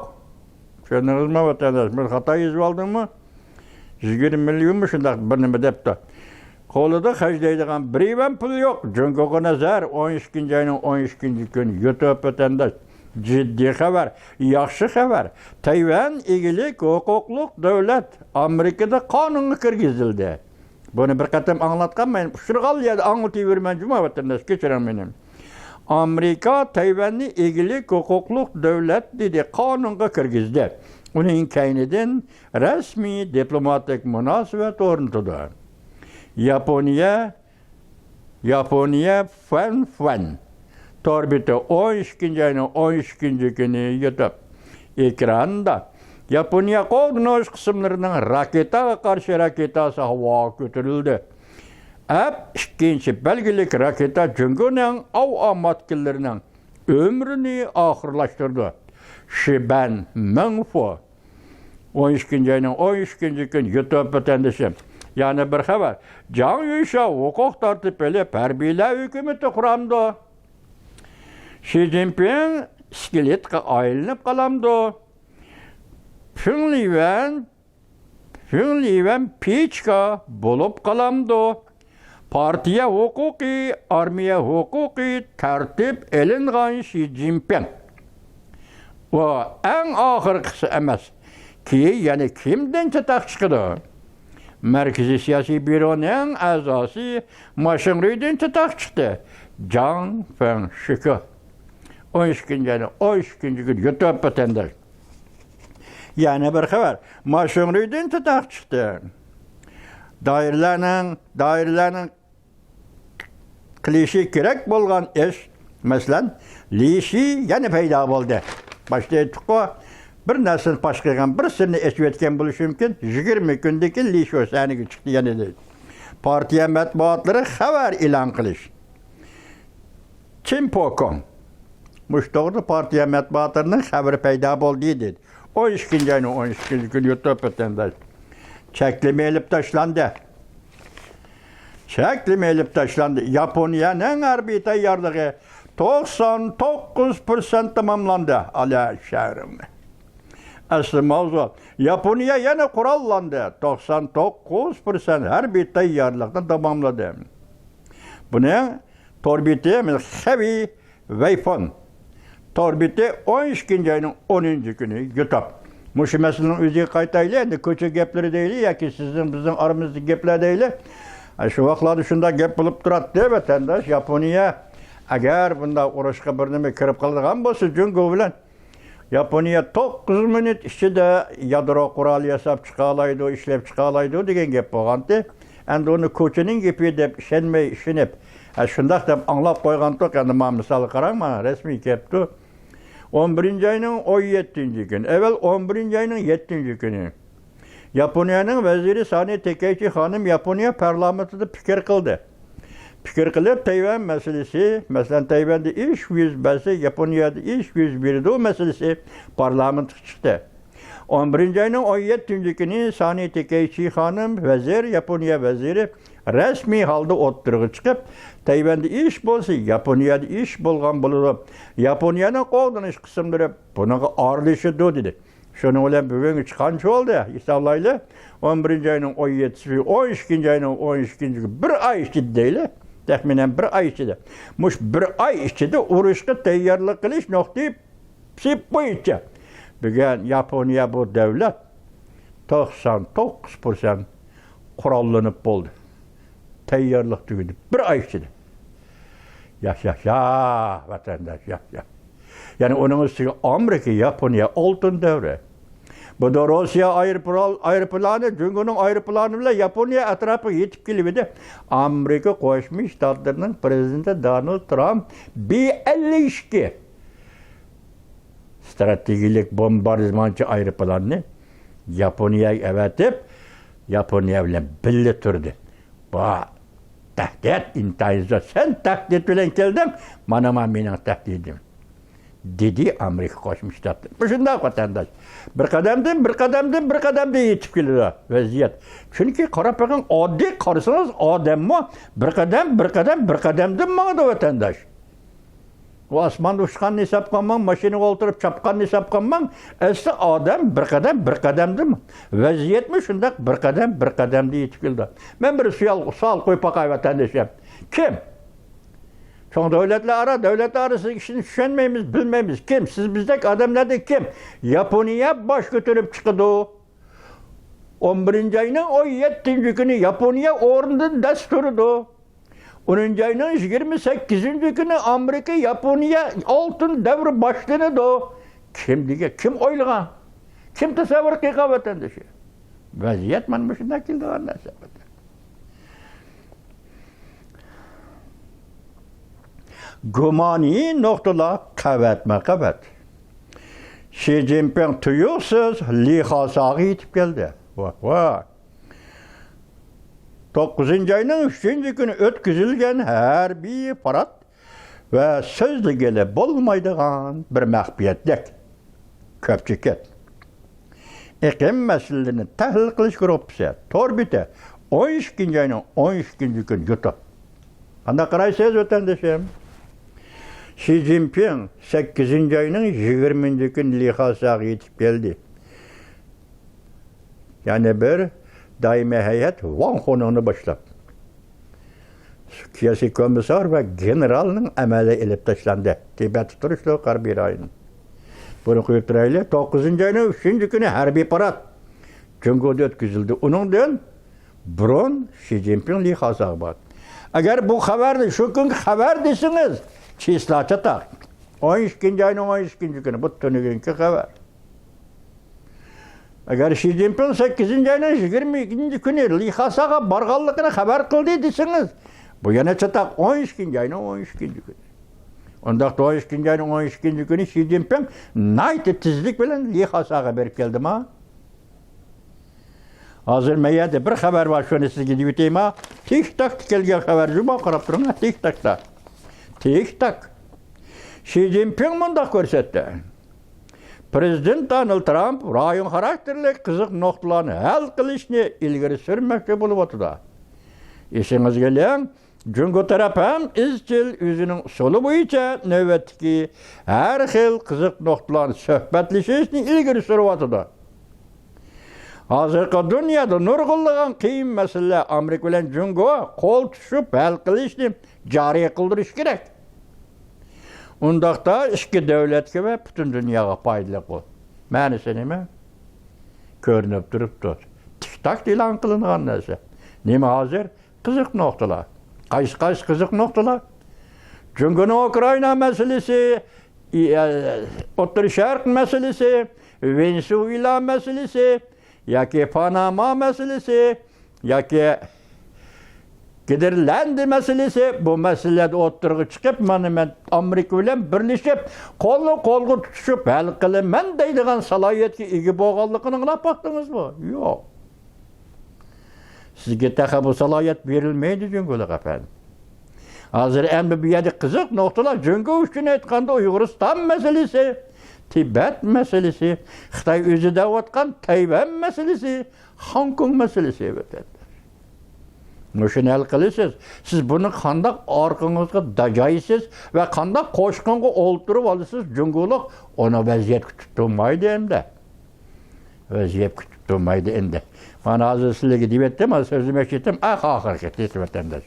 چۈشەندىڭىزمۇ، ۋەتەنداش؟ بىر خاتا يېزىۋالدىممۇ؟ يىگىرمە مىليونمۇ شۇنداق بىر نېمە دەپتۇ. قولىدا خەجلەيدىغان بىر يۈەن پۇل يوق. جۇڭگوغا نەزەر، ئون ئىككىنچى ئاينىڭ ئون ئىككىنچى كۈنى يۇتۇپ، ۋەتەنداش. جىددىي خەۋەر، ياخشى خەۋەر. تەيۋەن ئىگىلىك ھوقۇقلۇق دۆلەت ئامېرىكىدا قانۇنغا كىرگۈزۈلدى. بۇنى بىر قېتىم ئاڭلاتقانمەن، ئۇچرىغان يەردە ئاڭلىتىۋېرىمەن جۇما، ۋەتەنداش، كەچۈرۈڭ مېنى. ئامېرىكا تەيۋەننى ئىگىلىك ھوقۇقلۇق دۆلەت دېدى، قانۇنغا كىرگۈزدى. ئۇنىڭ كەينىدىن رەسمىي دىپلوماتىك مۇناسىۋەت ئورنىتىدۇ. ياپونىيە، ياپونىيە فەن فەن تور بېتى، ئون ئىككىنچى ئاينىڭ ئون ئىككىنچى كۈنى يۇتۇپ ئېكراندا ياپونىيە قوغدىنىش قىسىملىرىنىڭ راكېتاغا قارشى راكېتاسى ھاۋاغا كۆتۈرۈلدى. ئەپ ئىككىنچى بەلگىلىك راكېتا جۇڭگونىڭ ئاۋۇ ئاماتكىلىرىنىڭ ئۆمرىنى ئاخىرلاشتۇردى. شىبەن مىڭفۇ. ئون ئىككىنچى ئاينىڭ ئون ئىككىنچى كۈنى يۇتۇپ ۋەتەندىشىم. يەنە بىر خەۋەر. جاڭ يۈشياۋ ھوقۇق تارتىپ ئېلىپ، ھەربىيلەر ھۆكۈمىتى قۇرامدۇ. شى جىنپىڭ ئىسكىلىتقا ئايلىنىپ قالامدۇ. فېڭ لىۋەن، فېڭ لىۋەن پىچكا بولۇپ قالامدۇ. پارتىيە ھوقۇقى، ئارمىيە ھوقۇقى تارتىپ ئېلىنغان شى جىنپىڭ. ئۇ ئەڭ ئاخىرقىسى ئەمەس. كېيىن يەنە كىمدىن چاتاق چىقىدۇ؟ مەركىزىي سىياسىي بيۇرونىڭ ئەزاسى ماشىڭرۇيدىن چاتاق چىقتى. جاڭ فېڭشىكې. ئون ئىككىنچى ئاينىڭ ئون ئىككىنچى كۈنى يۇتۇپ ۋەتەنداش. يەنە بىر خەۋەر. ماشىڭرۇيدىن چاتاق چىقتى. دائىرىلەرنىڭ، دائىرىلەرنىڭ قىلىشى كېرەك بولغان ئىش، مەسىلەن، لى شى يەنە پەيدا بولدى. باشتا ئېيتتۇققۇ، بىر نەرسىنى پاش قىلغان، بىر سىرنى ئېچىۋەتكەن بولۇشى مۇمكىن. يىگىرمە كۈندىن كېيىن لى شۇ سەھنىگە چىقتى يەنە دەيدۇ. پارتىيە مەتبۇئاتلىرى خەۋەر ئېلان قىلىش. چىن پوكوڭ. مۇشۇ توغرىدا پارتىيە مەتبۇئاتلىرىنىڭ خەۋىرى پەيدا بولدى دېدى. ئون ئىككىنچى ئاينىڭ ئون ئىككىنچى كۈنى يۇتۇپ ۋەتەنداش. چەكلىمە ئېلىپ تاشلاندى. چەكلىمە ئېلىپ تاشلاندى. ياپونىيەنىڭ ھەربىي تەييارلىقى توقسان توققۇز پىرسەنت تاماملاندى. ئالا شەھىرىڭنى. ئەسلى ماۋزۇ. ياپونىيە يەنە قوراللاندى. توقسان توققۇز پىرسەنت ھەربىي تەييارلىقنى تاماملىدى. بۇنىڭ تور بېتى خەۋى ۋەيفون. تور بېتى ئون ئىككىنچى ئاينىڭ ئونىنچى كۈنى يۇتۇپ. مۇشۇ مەسىلىنىڭ ئۆزىگە قايتايلى، ئەمدى كوچا گەپلىرى دەيلى ياكى سىزنىڭ بىزنىڭ ئارىمىزدىكى گەپلەر دەيلى. شۇ ۋاقىتلاردا شۇنداق گەپ بولۇپ تۇراتتى، ۋەتەنداش. ياپونىيە ئەگەر بۇنداق ئۇرۇشقا بىر نېمە كىرىپ قالىدىغان بولسا جۇڭگو بىلەن، ياپونىيە توققۇز مىنۇت ئىچىدە يادرو قورالى ياساپ چىقالايدۇ، ئىشلەپ چىقالايدۇ دېگەن گەپ بولغانتى. ئەمدى ئۇنى كوچىنىڭ گېپى دەپ ئىشەنمەي، ئىشىنىپ، ھە، شۇنداق دەپ ئاڭلاپ قويغانتۇق. ئەمدى مانا مىسالغا قاراڭ، مانا رەسمىي كەپتۇ. ئون بىرىنچى ئاينىڭ ئون يەتتىنچى كۈنى، ئەۋەل ئون بىرىنچى ئاينىڭ يەتتىنچى كۈنى ياپونىيەنىڭ ۋەزىرى سانى تېكەيچى خانىم ياپونىيە پارلامېنتىدا پىكىر قىلدى. پىكىر قىلىپ، تەيۋەن مەسىلىسى، مەسىلەن، تەيۋەندە ئىش يۈز بەرسە، ياپونىيەدە ئىش يۈز بېرىدۇ مەسىلىسى پارلامېنتقا چىقتى. ئون بىرىنچى ئاينىڭ ئون يەتتىنچى كۈنى سانى تېكەيچى خانىم ۋەزىر، ياپونىيە ۋەزىرى رەسمىي ھالدا ئوتتۇرىغا چىقىپ، تەيۋەندە ئىش بولسا، ياپونىيەدە ئىش بولغان بولىدۇ. ياپونىيەنىڭ قوغدىنىش قىسىملىرى بۇنىڭغا ئارىلىشىدۇ، دېدى. شۇنىڭ بىلەن بۈگۈنگىچە قانچە بولدى؟ ھېسابلايلى. ئون بىرىنچى ئاينىڭ ئون يەتتىسى، ئون ئىككىنچى ئاينىڭ ئون ئىككىنچى كۈنى، بىر ئاي ئىچىدە دەيلى. تەخمىنەن بىر ئاي ئىچىدە. مۇشۇ بىر ئاي ئىچىدە ئۇرۇشقا تەييارلىق قىلىش نۇقتىسى بويىچە بۈگۈن ياپونىيە بۇ دۆلەت توقسان توققۇز پىرسەنت قوراللىنىپ بولدى. تەييارلىق تۈگىدى. بىر ئاي ئىچىدە. ياش، ياش، يا، ۋەتەنداش، ياش، ياش. يەنى ئۇنىڭ ئۈستىگە ئامېرىكا، ياپونىيە ئالتۇن دەۋرى. بۇ روسىيە ئايروپىلان-، ئايروپىلانى، جۇڭگونىڭ ئايروپىلانى بىلەن ياپونىيە ئەتراپىغا يېتىپ كېلىۋىدى. ئامېرىكا قوشما شتاتلىرىنىڭ پرېزىدېنتى دونالد ترامپ بى ئەللىك ئىككى ستراتېگىيەلىك بومباردىزمانچى ئايروپىلاننى ياپونىيەگە ئەۋەتىپ، ياپونىيە بىلەن بىللە تۇردى. بۇ تەھدىت ئىنتايىن زور. سەن تەھدىت بىلەن كەلدىڭ، مانا، مانا مېنىڭ تەھدىتىم، دېدى ئامېرىكا قوشما شتاتلىرى. مۇشۇنداق، ۋەتەنداش. بىر قەدەمدىن، بىر قەدەمدىن، بىر قەدەمدىن يېتىپ كېلىدۇ ۋەزىيەت. چۈنكى قاراپ بېقىڭ، ئاددىي قارىسىڭىز، ئادەممۇ بىر قەدەم، بىر قەدەم، بىر قەدەمدىن ماڭىدۇ، ۋەتەنداش. ئۇ ئاسماندا ئۇچقاننى ھېسابقا ئالماڭ، ماشىنىغا ئولتۇرۇپ چاپقاننى ھېسابقا ئالماڭ. ئەسلى ئادەم بىر قەدەم، بىر قەدەمدىن، ۋەزىيەتمۇ شۇنداق بىر قەدەم، بىر قەدەمدە يېتىپ كېلىدۇ. مەن بىر سوئال، سوئال قويۇپ باقاي، ۋەتەندىشىم. كىم؟ چوڭ دۆلەتلەر ئارا، دۆلەتلەر ئارىسىدىكى ئىشنى چۈشەنمەيمىز، بىلمەيمىز. كىم؟ سىز بىزدەك ئادەملەردىن كىم؟ ياپونىيە باش كۆتۈرۈپ چىقىدۇ. ئون بىرىنچى ئاينىڭ ئون يەتتىنچى كۈنى ياپونىيە ئورنىدىن دەس تۇرىدۇ. ئونىنچى ئاينىڭ يىگىرمە سەككىزىنچى كۈنى ئامېرىكا، ياپونىيە ئالتۇن دەۋرى باشلىنىدۇ. كىم دېگەن، كىم ئويلىغان؟ كىم تەسەۋۋۇر قىلغان، ۋەتەندىشى؟ ۋەزىيەت مانا مۇشۇنداق كېلىدىغان نەرسە. گۇمانىي نۇقتىلار قەۋەتمۇ قەۋەت. شى جىنپىڭ تۇيۇقسىز لى خاساغا يېتىپ كەلدى. ۋاھ، ۋاھ. توققۇزىنچى ئاينىڭ ئۈچىنچى كۈنى ئۆتكۈزۈلگەن ھەربىي پارات ۋە سۆزلىگىلى بولمايدىغان بىر مەخپىيەتلىك كۆپچىكىت ئېقىم مەسىلىلىرىنى تەھلىل قىلىش گۇرۇپپىسى تور بېتى ئون ئىككىنچى ئاينىڭ ئون ئىككىنچى كۈنى يۇتۇپ. قانداق قارايسىز، ۋەتەندىشىم؟ شى جىنپىڭ سەككىزىنچى ئاينىڭ يىگىرمىنچى كۈنى لى خاساغا يېتىپ كەلدى. يەنە بىر دائىمىي ھەيئەت ۋاڭ خۇنىڭنى باشلاپ، سىياسىي كومىسسار ۋە گېنېرالنىڭ ئەمەلىي ئېلىپ تاشلاندى. تىبەتتە تۇرۇشلۇق ھەربىي رايون. بۇنى قويۇپ تۇرايلى. توققۇزىنچى ئاينىڭ ئۈچىنچى كۈنى ھەربىي پارات جۇڭگودا ئۆتكۈزۈلدى. ئۇنىڭدىن بۇرۇن شى جىنپىڭ لى خاساغا باردى. ئەگەر بۇ خەۋەرنى شۇ كۈنكى خەۋەر دېسىڭىز، چىسلا چاتاق. ئون ئىككىنچى ئاينىڭ ئون ئىككىنچى كۈنى، بۇ تۈنۈگۈنكى خەۋەر. ئەگەر شى جىنپىڭ سەككىزىنچى ئاينىڭ يىگىرمە ئىككىنچى كۈنى لى خاساغا بارغانلىقىنى خەۋەر قىلدى دېسىڭىز، بۇ يەنە چاتاق. ئون ئىككىنچى ئاينىڭ ئون ئىككىنچى كۈنى. ئۇنداقتا ئون ئىككىنچى ئاينىڭ ئون ئىككىنچى كۈنى شى جىنپىڭ ناھايىتى تېزلىك بىلەن لى خاساغا بېرىپ كەلدىما؟ ھازىر مەن يەردە بىر خەۋەر بار، شۇنى سىزگە دېيىۋېتەيما. تىك تاكتا كەلگەن خەۋەر، جۇما قاراپ تۇرۇڭ، تىك تاكتا. تىك تاك. شى جىنپىڭ مۇنداق كۆرسەتتى. پىرېزىدېنت دونالد ترامپ رايون خاراكتېرلىك قىزىق نۇقتىلارنى ھەل قىلىشنى ئىلگىرى سۈرمەكچى بولۇۋاتىدۇ. ئېسىڭىزگە ئېلىڭ، جۇڭگو تەرەپ ھەم ئىزچىل ئۆزىنىڭ ئۇسۇلى بويىچە نۆۋەتتىكى ھەر خىل قىزىق نۇقتىلارنى سۆھبەتلىشىشنى ئىلگىرى سۈرۈۋاتىدۇ. ھازىرقى دۇنيادا نۇرغۇنلىغان قىيىن مەسىلىلەر ئامېرىكا بىلەن جۇڭگو قول تۇتۇشۇپ ھەل قىلىشنى جارى قىلدۇرۇش كېرەك. ئۇنداقتا ئىككى دۆلەتكە ۋە پۈتۈن دۇنياغا پايدىلىق بۇ. مەنىسى نېمە؟ كۆرۈنۈپ تۇرۇپتۇ. تىك تاك ئېلان قىلىنغان نەرسە. نېمە ھازىر؟ قىزىق نۇقتىلار. قايسى، قايسى قىزىق نۇقتىلار؟ جۇڭگونىڭ ئۇكرائىنا مەسىلىسى، ئى-، ئە، ئوتتۇرا شەرق مەسىلىسى، ۋېنېسۇېلا مەسىلىسى ياكى پاناما مەسىلىسى ياكى گرېنلاندىيە مەسىلىسى، بۇ مەسىلىلەردە ئوتتۇرىغا چىقىپ، مانا مەن ئامېرىكا بىلەن بىرلىشىپ، قولنى قولغا تۇتۇشۇپ ھەل قىلىمەن دەيدىغان سالاھىيەتكە ئىگە بولغانلىقىنى ئاڭلاپ باقتىڭىزمۇ؟ يوق. سىزگە تېخى بۇ سالاھىيەت بېرىلمەيدۇ، جۇڭگولۇق ئەپەندى. ھازىر ئەمدى بۇ يەردە قىزىق نۇقتىلار، جۇڭگو ئۈچۈن ئېيتقاندا، ئۇيغۇرىستان مەسىلىسى، تىبەت مەسىلىسى، خىتاي ئۆزى دەۋاتقان تەيۋەن مەسىلىسى، خوڭكوڭ مەسىلىسى، ۋەتەنداش. مۇشۇنى ھەل قىلىسىز. سىز بۇنى قانداق ئارقىڭىزغا داجايسىز ۋە قانداق قوشقىنىغا ئولتۇرۇپ ئالىسىز، جۇڭگولۇق ئۇنى ۋەزىيەتكە تۇتۇپ تۇرمايدۇ ئەمدى. ۋەزىيەت كۈتۈپ تۇرمايدۇ ئەمدى. مانا ھازىر سىلەرگە دېيىۋەتتىم، ھازىر سۆزلىمەكچى ئىدىم، ئەھ، ئاخىرقى قېتىم ۋەتەنداش.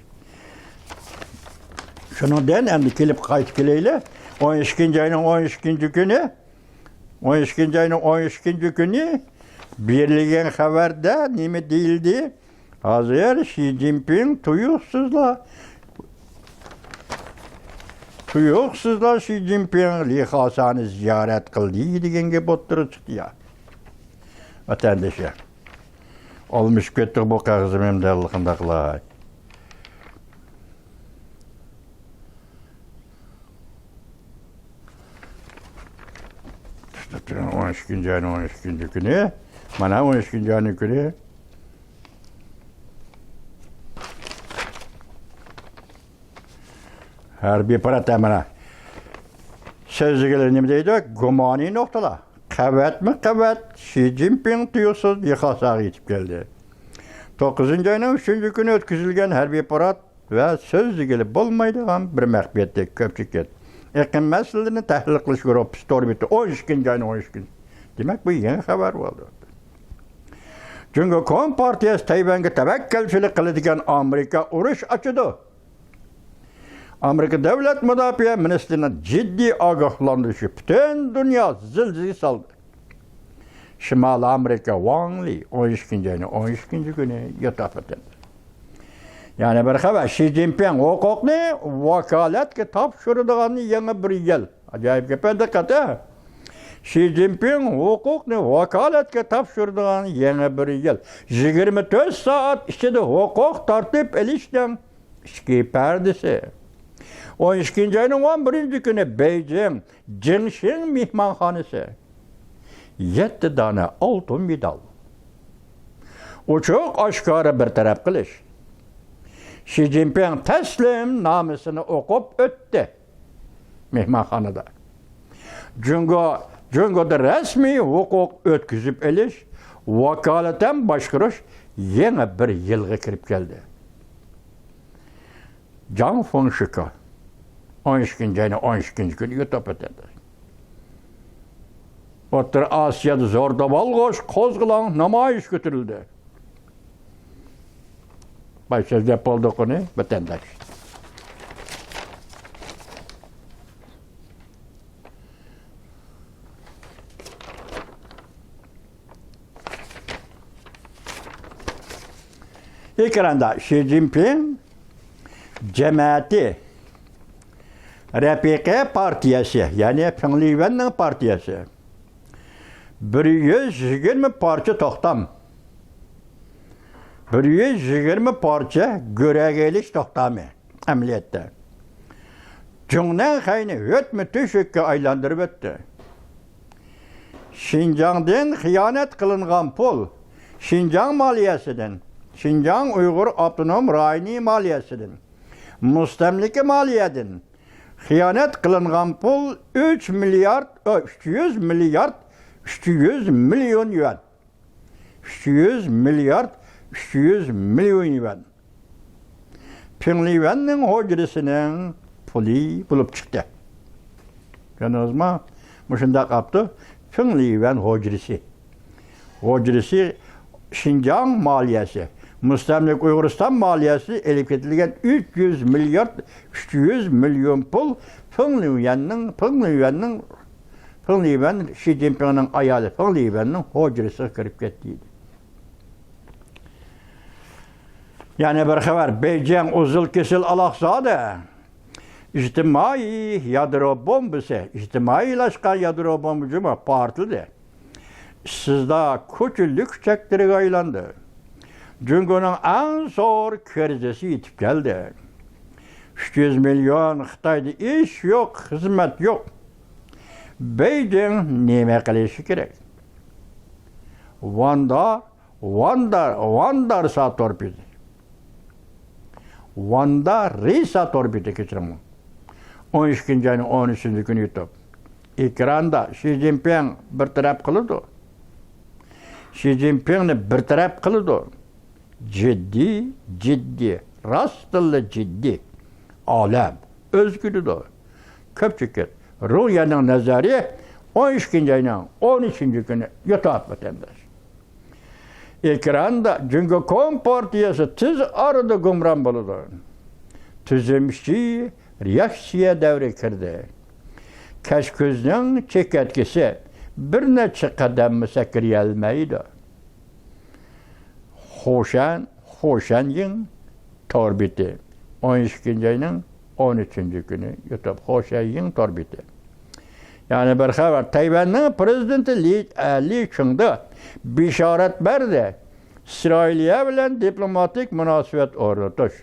شۇنىڭدىن ئەمدى كېلىپ قايتىپ كېلەيلى. ئون ئىككىنچى ئاينىڭ ئون ئىككىنچى كۈنى، ئون ئىككىنچى ئاينىڭ ئون ئىككىنچى كۈنى بېرىلگەن خەۋەردە نېمە دېيىلدى؟ ھازىر شى جىنپىڭ تۇيۇقسىزلا، تۇيۇقسىزلا شى جىنپىڭ لى خاسانى زىيارەت قىلدى دېگەن گەپ ئوتتۇرىغا چىقتى يا. ۋەتەندىشى. ئالمىشىپ كەتتۇق بۇ قەغىزىم ئەمدى ئاللىقانداقلا. ئون ئىككىنچى ئاينىڭ ئون ئىككىنچى كۈنى. مانا ئون ئىككىنچى ئاينىڭ كۈنى. ھەربىي پارات ئەمەلىي سۆزلىگىلى نېمە دەيدۇ؟ گۇمانىي نۇقتىلار. قەۋەتمۇ قەۋەت شى جىنپىڭ تۇيۇقسىز لى خاساغا يېتىپ كەلدى. توققۇزىنچى ئاينىڭ ئۈچىنچى كۈنى ئۆتكۈزۈلگەن ھەربىي پارات ۋە سۆزلىگىلى بولمايدىغان بىر مەخپىيەتتەك كۆپچىكىت. ئېقىم مەسىلىلىرىنى تەھلىل قىلىش گۇرۇپپىسى تور بېتى، ئون ئىككىنچى ئاينىڭ ئون ئىككىنچى. دېمەك، بۇ يېڭى خەۋەر بولدى. جۇڭگو كومپارتىيەسى تەيۋەنگە تەۋەككۈلچىلىك قىلىدىغان ئامېرىكا ئۇرۇش ئاچىدۇ. ئامېرىكا دۆلەت مۇداپىئە مىنىستىرىنىڭ جىددىي ئاگاھلاندۇرۇشى پۈتۈن دۇنيا زىلزىلىگە سالدى. شىمالىي ئامېرىكا ۋاڭ لى ئون ئىككىنچى ئاينىڭ ئون ئىككىنچى كۈنى يوتاپ ئېتىلدى. يەنە بىر خەۋەر، شى جىنپىڭ ھوقۇقنى ۋاكالەتكە تاپشۇرىدىغان يېڭى بىر يىل. ئاجايىپ گەپ، دىققەت، ھە؟ شى جىنپىڭ ھوقۇقنى ۋاكالەتكە تاپشۇرىدىغان يېڭى بىر يىل. يىگىرمە تۆت سائەت ئىچىدە ھوقۇق تارتىپ ئېلىشنىڭ ئىچكى پەردىسى. ئون ئىككىنچى ئاينىڭ ئون بىرىنچى كۈنى بېيجىڭ جىڭشىڭ مېھمانخانىسى. يەتتە دانە ئالتۇن مېدال. ئوچۇق ئاشكارا بىر تەرەپ قىلىش. شى جىنپىڭ تەسلىمنامىسىنى ئوقۇپ ئۆتتى. مېھمانخانىدا جۇڭگو، جۇڭگودا رەسمىي ھوقۇق ئۆتكۈزۈپ ئېلىش، ۋاكالىتەن باشقۇرۇش يېڭى بىر يىلغا كىرىپ كەلدى. جاڭ فېڭشىكا ئون ئىككىنچى ئاينىڭ ئون ئىككىنچى كۈنى يوتاپ ئېتىلدى. ئوتتۇرا ئاسىيادا زور داۋالغۇش، قوزغىلاڭ، نامايىش كۆتۈرۈلدى. باي سۆزلەپ بولدۇق ئۇنى، ۋەتەنداش. ئېكراندا شى جىنپىڭ جەمەتى، رەپىقە پارتىيەسى، يەنى پېڭلىۋەننىڭ پارتىيەسى. بىر يۈز يىگىرمە پارچە توختام. بىر يۈز يىگىرمە پارچە گۆرەگە ئېلىش توختامى ئەمەلىيەتتە. جۇڭنەنخەينى ھۆتمە تۆشۈككە ئايلاندۇرۇۋەتتى. شىنجاڭدىن خىيانەت قىلىنغان پۇل، شىنجاڭ مالىيەسىدىن، شىنجاڭ ئۇيغۇر ئاپتونوم رايونى مالىيەسىدىن، مۇستەملىكە مالىيەدىن خىيانەت قىلىنغان پۇل ئۈچ مىليارد، ئۈچ يۈز مىليارد، ئۈچ يۈز مىليون يۈەن. ئۈچ يۈز مىليارد ئۈچ يۈز مىليون يۈەن. پىڭلىۋەننىڭ ھۇجرىسىنىڭ پۇلى بولۇپ چىقتى. كۆردىڭىزمۇ؟ مۇشۇنداق ئاپتۇ. پىڭلىۋەن ھۇجرىسى. ھۇجرىسى شىنجاڭ مالىيەسى. مۇستەملىكە ئۇيغۇرىستان مالىيەسى ئېلىپ كېتىلگەن ئۈچ يۈز مىليارد ئۈچ يۈز مىليون پۇل پىڭلىۋەننىڭ، پىڭلىۋەننىڭ، پىڭلىۋەن شى جىنپىڭنىڭ ئايالى پىڭلىۋەننىڭ ھۇجرىسىغا كىرىپ كەتتى دېدى. يەنە بىر خەۋەر، بېيجىڭ ئۇزۇل كېسىل ئالاقزادە ئىجتىمائىي يادرو بومبىسى، ئىجتىمائىيلاشقان يادرو بومبا جۇمۇ پارتلىدى. ئىشسىزلار كوچا لۈكچەكلىرىگە ئايلاندى. جۇڭگونىڭ ئەڭ زور كىرىزىسى يېتىپ كەلدى. ئۈچ يۈز مىليون خىتايدا ئىش يوق، خىزمەت يوق. بېيجىڭ نېمە قىلىشى كېرەك؟ ۋاندا، ۋاندا، ۋاندا رىسا تور بېتى. ۋاندا رىسا تور بېتى، كەچۈرۈڭ. ئون ئىككىنچى ئاينىڭ ئون ئۈچىنچى كۈنى يۇتۇپ. ئېكراندا شى جىنپىڭ بىر تەرەپ قىلىدۇ. شى جىنپىڭنى بىر تەرەپ قىلىدۇ. جىددىي، جىددىي، راستتىنلا جىددىي. ئالەم ئۆزگىرىدۇ. كۆپچىلىك، رۇڭيەنىڭ نەزەرى ئون ئىككىنچى ئاينىڭ ئون ئۈچىنچى كۈنى يۇتۇپ ۋەتەنداش. ئېكراندا جۇڭگو كومپارتىيەسى تېز ئارىدا گۇمران بولىدۇ. تۈزۈم ئىچى رېئاكسىيە دەۋرىگە كىردى. كەچ كۈزنىڭ چېكەتكىسى بىر نەچچە قەدەممۇ سەكرىيەلمەيدۇ. خوشەن، خوشەنيىڭ تور بېتى. ئون ئىككىنچى ئاينىڭ ئون ئۈچىنچى كۈنى يۇتۇپ، خوشەنيىڭ تور بېتى. يەنە بىر خەۋەر، تەيۋەننىڭ پرېزىدېنتى لى، ئە، لى چىڭدې بېشارەت بەردى. ئىسرائىلىيە بىلەن دىپلوماتىك مۇناسىۋەت ئورنىتىش.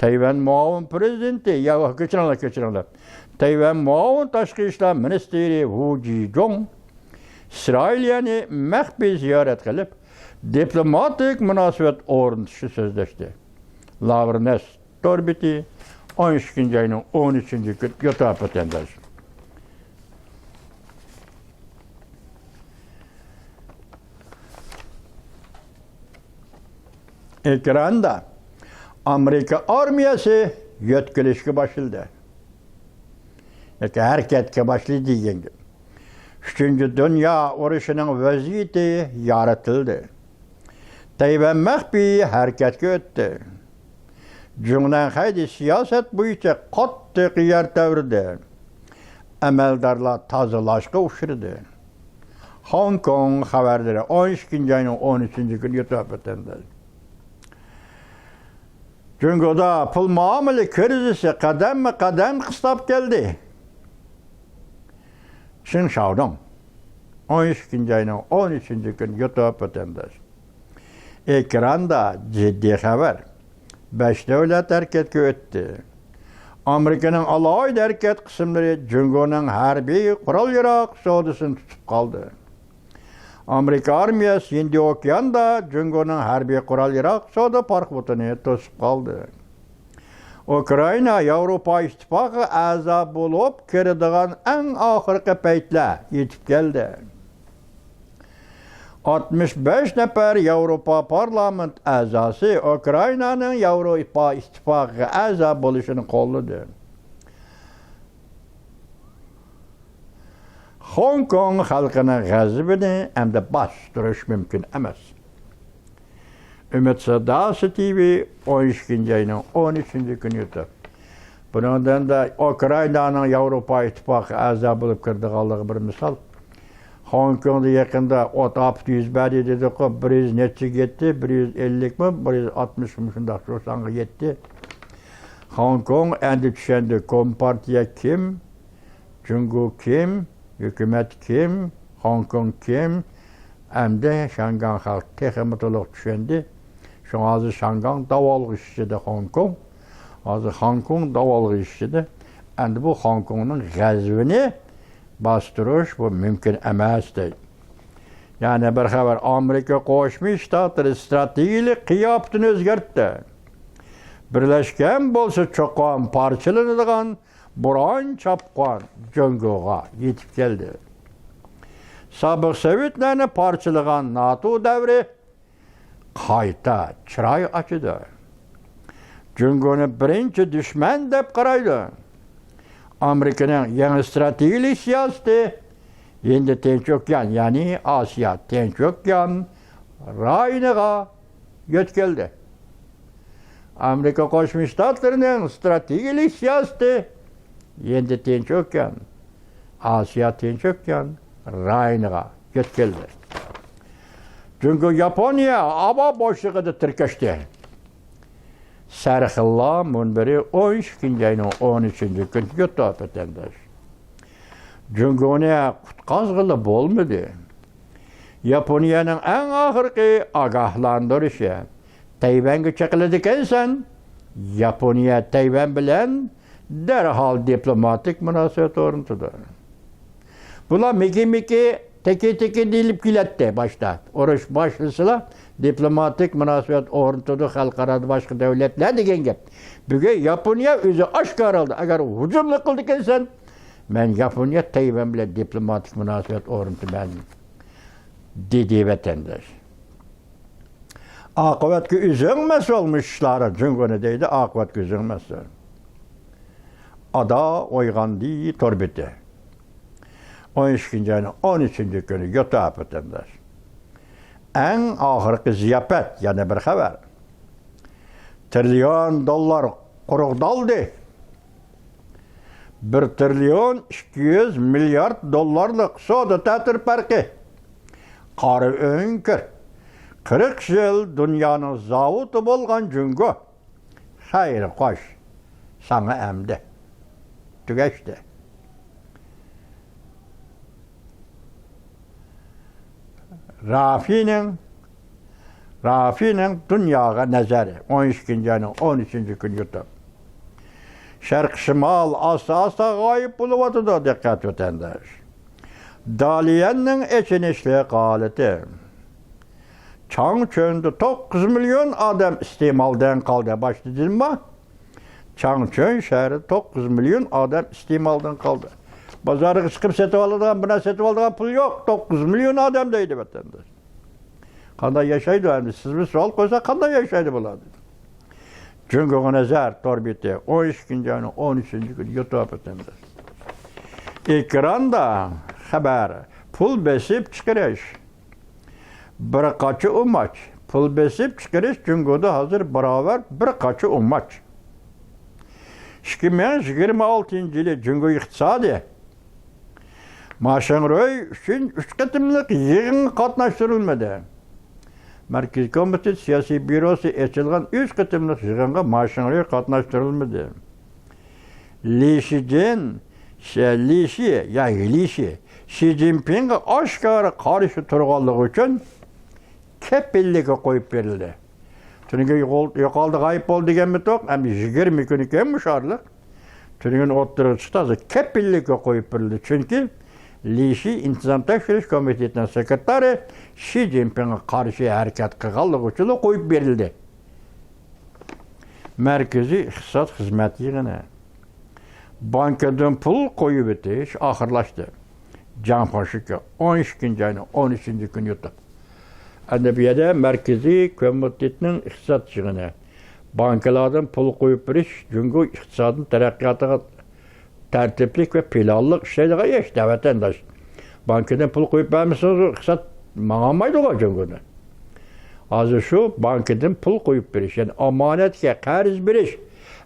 تەيۋەن مۇئاۋىن پرېزىدېنتى، يا، كەچۈرۈڭلار، كەچۈرۈڭلار. تەيۋەن مۇئاۋىن تاشقى ئىشلار مىنىستىرى ۋۇ جىجۇڭ ئىسرائىلىيەنى مەخپىي زىيارەت قىلىپ، دىپلوماتىك مۇناسىۋەت ئورنىتىشنى سۆزلەشتى. لاۋرېنس تور بېتى، ئون ئىككىنچى ئاينىڭ ئون ئۈچىنچى كۈنى يۇتۇپ ۋەتەنداش. ئېكراندا ئامېرىكا ئارمىيەسى يۆتكىلىشكە باشلىدى. ياكى ھەرىكەتكە باشلىدى دېگەن گەپ. ئۈچىنچى دۇنيا ئۇرۇشىنىڭ ۋەزىيىتى يارىتىلدى. تەيۋەن مەخپىي ھەرىكەتكە ئۆتتى. جۇڭنەنخەيدە سىياسەت بويىچە قاتتىق يەر تەۋرىدى. ئەمەلدارلار تازىلاشقا ئۇچرىدى. خوڭكوڭ خەۋەرلىرى، ئون ئىككىنچى ئاينىڭ ئون ئۈچىنچى كۈنى يۇتۇپ ۋەتەنداش. جۇڭگودا پۇل مۇئامىلە كىرىزىسى قەدەممۇ قەدەم قىستاپ كەلدى. شېڭ شاۋدۇڭ، ئون ئىككىنچى ئاينىڭ ئون ئۈچىنچى كۈنى يۇتۇپ ۋەتەنداش. ئېكراندا جىددىي خەۋەر. بەش دۆلەت ھەرىكەتكە ئۆتتى. ئامېرىكىنىڭ ئالاھىدە ھەرىكەت قىسىملىرى جۇڭگونىڭ ھەربىي قورال-ياراغ سودىسىنى تۇتۇپ قالدى. ئامېرىكا ئارمىيەسى ھىندى ئوكياندا جۇڭگونىڭ ھەربىي قورال-ياراغ سودا پاراخوتىنى توسۇپ قالدى. ئۇكرائىنا ياۋروپا ئىتتىپاقىغا ئەزا بولۇپ كىرىدىغان ئەڭ ئاخىرقى پەيتلەر يېتىپ كەلدى. ئاتمىش بەش نەپەر ياۋروپا پارلامېنت ئەزاسى ئۇكرائىنانىڭ ياۋروپا ئىتتىپاقىغا ئەزا بولۇشىنى قوللىدى. خوڭكوڭ خەلقىنىڭ غەزىپىنى ئەمدى باستۇرۇش مۇمكىن ئەمەس. ئۈمىد ساداسى تىۋى، ئون ئىككىنچى ئاينىڭ ئون ئۈچىنچى كۈنى يۇتۇپ. بۇنىڭدىن ئۇكرائىنانىڭ ياۋروپا ئىتتىپاقىغا ئەزا بولۇپ كىرىدىغانلىقى بىر مىسال. خوڭكوڭدا يېقىندا ئوت ئاپىتى يۈز بەردى دېدۇققۇ، بىر يۈز نەچچىگە يەتتى، بىر يۈز ئەللىكمۇ، بىر يۈز ئاتمىشمۇ، شۇنداق شۇ سانغا يەتتى. خوڭكوڭ ئەمدى چۈشەندى، كومپارتىيە كىم، جۇڭگو كىم، ھۆكۈمەت كىم، خوڭكوڭ كىم؟ ئەمدى شياڭگاڭ خەلقى تېخىمۇ تولۇق چۈشەندى. شۇڭا ھازىر شياڭگاڭ داۋالغۇش ئىچىدە خوڭكوڭ. ھازىر خوڭكوڭ داۋالغۇش ئىچىدە. ئەمدى بۇ خوڭكوڭنىڭ غەزىپىنى باستۇرۇش بۇ مۇمكىن ئەمەس دەيدۇ. يەنە بىر خەۋەر، ئامېرىكا قوشما شتاتلىرى ئىستراتېگىيەلىك قىياپىتىنى ئۆزگەرتتى. بىرلەشكەن بولسا چوقۇم پارچىلىنىدىغان بوران چاپقان جۇڭگوغا يېتىپ كەلدى. سابىق سوۋېتلارنى پارچىلىغان ناتو دەۋرى قايتا چىراي ئاچىدۇ. جۇڭگونى بىرىنچى دۈشمەن دەپ قارايدۇ. ئامېرىكىنىڭ يېڭى ئىستراتېگىيەلىك سىياسىتى ھىندى تىنچ ئوكيان، يەنى ئاسىيا تىنچ ئوكيان رايونىغا يۆتكەلدى. ئامېرىكا قوشما شتاتلىرىنىڭ ئىستراتېگىيەلىك سىياسىتى ھىندى تىنچ ئوكيان، ئاسىيا تىنچ ئوكيان رايونىغا يۆتكەلدى. جۇڭگو ياپونىيە ھاۋا بوشلۇقىدا تىركەشتى. سەرخىللار مۇنبىرى ئون ئىككىنچى ئاينىڭ ئون ئۈچىنچى كۈنى يۇتۇپ ئۆتەندەش. جۇڭگونى قۇتقازغىلى بولمىدى. ياپونىيەنىڭ ئەڭ ئاخىرقى ئاگاھلاندۇرۇشى، تەيۋەنگە چېقىلىدىكەنسەن، ياپونىيە تەيۋەن بىلەن دەرھال دىپلوماتىك مۇناسىۋەت ئورنىتىدۇ. بۇلار مىكى-مىكى، تېكى-تېكى دېيىلىپ كېلەتتى باشتا. ئۇرۇش باشلىسىلا دىپلوماتىك مۇناسىۋەت ئورنىتىدۇ خەلقئارادا باشقا دۆلەتلەر دېگەن گەپ. بۈگۈن ياپونىيە ئۆزى ئاشكارا ھالدا، ئەگەر ھۇجۇملا قىلىدىكەنسەن، مەن ياپونىيە تەيۋەن بىلەن دىپلوماتىك مۇناسىۋەت ئورنىتىمەن، دېدى ۋەتەنداش. ئاقىۋەتكە ئۆزۈڭ مەسئۇل مۇشۇ ئىشلارغا، جۇڭگونى دەيدۇ، ئاقىۋەتكە ئۆزۈڭ مەسئۇل. ئادا ئويغاندى تور بېتى. ئون ئىككىنچى ئاينىڭ ئون ئۈچىنچى كۈنى يۇتۇپ ۋەتەنداش. ئەڭ ئاخىرقى زىياپەت، يەنە بىر خەۋەر. تىرىليون دوللار قۇرۇقدالدى. بىر تىرىليون ئىككى يۈز مىليارد دوللارلىق سودا تەتۈر پەرقى. قارا ئۆڭكۈر. قىرىق يىل دۇنيانىڭ زاۋۇتى بولغان جۇڭگو. خەير خوش. ساڭا ئەمدى. تۈگەشتى. رافىنىڭ، رافىنىڭ دۇنياغا نەزەر، ئون ئىككىنچى ئاينىڭ ئون ئۈچىنچى كۈنى يۇتۇپ. شەرقىي شىمال ئاستا-ئاستا غايىب بولۇۋاتىدۇ، دىققەت ۋەتەنداش. داليەننىڭ ئېچىنىشلىق ھالىتى. چاڭچۈندە توققۇز مىليون ئادەم ئىستېمالدىن قالدى، باشتا دېدىمما؟ چاڭچۈن شەھىرىدە توققۇز مىليون ئادەم ئىستېمالدىن قالدى. بازارغا چىقىپ سېتىۋالىدىغان، بىر نەرسە سېتىۋالىدىغان پۇل يوق. توققۇز مىليون ئادەم دەيدۇ ۋەتەنداش. قانداق ياشايدۇ ئەمدى؟ سىزمۇ سوئال قويسا، قانداق ياشايدۇ بۇلار؟ جۇڭگوغا نەزەر تور بېتى، ئون ئىككىنچى ئاينىڭ ئون ئۈچىنچى كۈنى يۇتۇپ ۋەتەنداش. ئېكراندا خەۋەر، پۇل بېسىپ چىقىرىش. بىر قاچا ئۇماچ. پۇل بېسىپ چىقىرىش جۇڭگودا ھازىر باراۋەر بىر قاچا ئۇماچ. ئىككى مىڭ يىگىرمە ئالتىنچى يىلى جۇڭگو ئىقتىسادى ما شىڭرۇي ئۈچۈن ئۈچ قېتىملىق يىغىنغا قاتناشتۇرۇلمىدى. مەركىزىي كومىتېت سىياسىي بيۇروسى ئېچىلغان ئۈچ قېتىملىق يىغىنغا ما شىڭرۇي قاتناشتۇرۇلمىدى. لى شىجىن، شى، لى شى، يا لى شى، شى جىنپىڭغا ئاشكارا قارشى تۇرغانلىقى ئۈچۈن كېپىللىككە قويۇپ بېرىلدى. تۈنۈگۈن يوقال-، يوقالدى، غايىب بولدى دېگەنمىتۇق؟ ئەمدى يىگىرمە كۈنى كەم مۇشۇ ئارىلىق. تۈنۈگۈن ئوتتۇرىغا چىقتى، ھازىر كېپىللىككە قويۇپ بېرىلدى. چۈنكى لى شى ئىنتىزام تەكشۈرۈش كومىتېتىنىڭ سېكرېتارى شى جىنپىڭغا قارشى ھەرىكەت قىلغانلىقى ئۈچۈنلا قويۇپ بېرىلدى. مەركىزىي ئىقتىساد خىزمەت يىغىنى. بانكىدىن پۇل قويۇۋېتىش ئاخىرلاشتى. جاڭ فاڭشۈكى ئون ئىككىنچى ئاينىڭ ئون ئۈچىنچى كۈنى يۇتۇپ. ئەمدى بۇ يەردە مەركىزىي كومىتېتنىڭ ئىقتىساد يىغىنى. بانكىلاردىن پۇل قويۇپ بېرىش جۇڭگو ئىقتىسادىنىڭ تەرەققىياتىغا تەرتىپلىك ۋە پىلانلىق ئىشلەيدىغان ئىش، ۋەتەنداش. بانكىدىن پۇل قويۇپ بەرمىسىڭىز، ئىقتىساد ماڭالمايدىغۇ جۇڭگونىڭ. ھازىر شۇ بانكىدىن پۇل قويۇپ بېرىش، يەنى ئامانەتكە قەرز بېرىش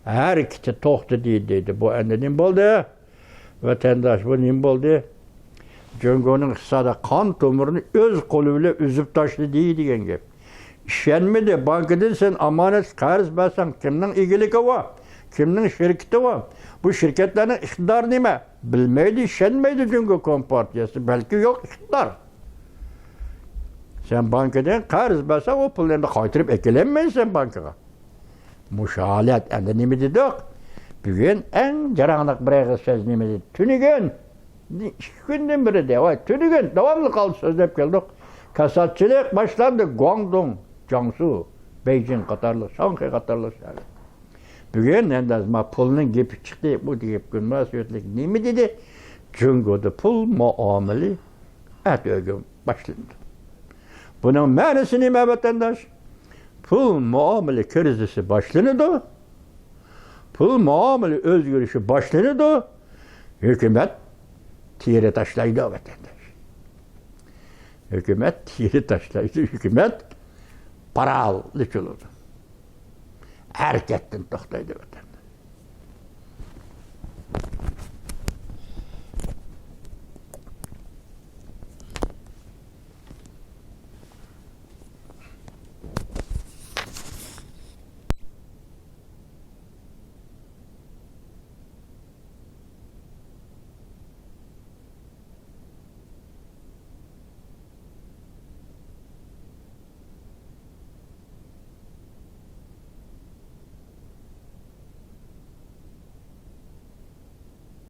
ھەرىكىتى توختىدى دەيدۇ. بۇ ئەمدى نېمە بولدى؟ ۋەتەنداش، بۇ نېمە بولدى؟ جۇڭگونىڭ ئىقتىسادىي قان تومۇرىنى ئۆز قولى بىلەن ئۈزۈپ تاشلىدى دېگەن گەپ. ئىشەنمىدى. بانكىدىن سەن ئامانەتكە قەرز بەرسەڭ، كىمنىڭ ئىگىلىكى بار؟ كىمنىڭ شىركىتى بار؟ بۇ شىركەتلەرنىڭ ئىقتىدارى نېمە؟ بىلمەيدۇ، ئىشەنمەيدۇ جۇڭگو كومپارتىيەسى. بەلكى يوق ئىقتىدار. سەن بانكىدىن قەرز بەرسەڭ، ئۇ پۇلنى ئەمدى قايتۇرۇپ ئەكېلەلمەيسەن بانكىغا. مۇشۇ ھالەت. ئەمدى نېمە دېدۇق؟ بۈگۈن ئەڭ جاراڭلىق بىر ئېغىز سۆز نېمە دېدى؟ تۈنۈگۈن، ئىككى كۈندىن بېرى دەۋاي، تۈنۈگۈن داۋاملىق ئالدى سۆزلەپ كەلدۇق. كاساتچىلىق باشلاندى. گۇاڭدۇڭ، جياڭسۇ، بېيجىڭ قاتارلىق، شاڭخەي قاتارلىق شەھەر. بۈگۈن ئەندى ما پۇلنىڭ گېپى چىقتى. بۇ گەپكە مۇناسىۋەتلىك نېمە دېدى؟ جۇڭگودا پۇل مۇئامىلە ئەتىگۈن باشلىنىدۇ. بۇنىڭ مەنىسى نېمە، ۋەتەنداش؟ پۇل مۇئامىلە كىرىزىسى باشلىنىدۇ. پۇل مۇئامىلە ئۆزگىرىشى باشلىنىدۇ. ھۆكۈمەت تېرە تاشلايدۇ، ۋەتەنداش. ھۆكۈمەت تېرە تاشلايدۇ. ھۆكۈمەت پارالىچ بولىدۇ. ھەرىكەتتىن توختايدۇ، ۋەتەنداش.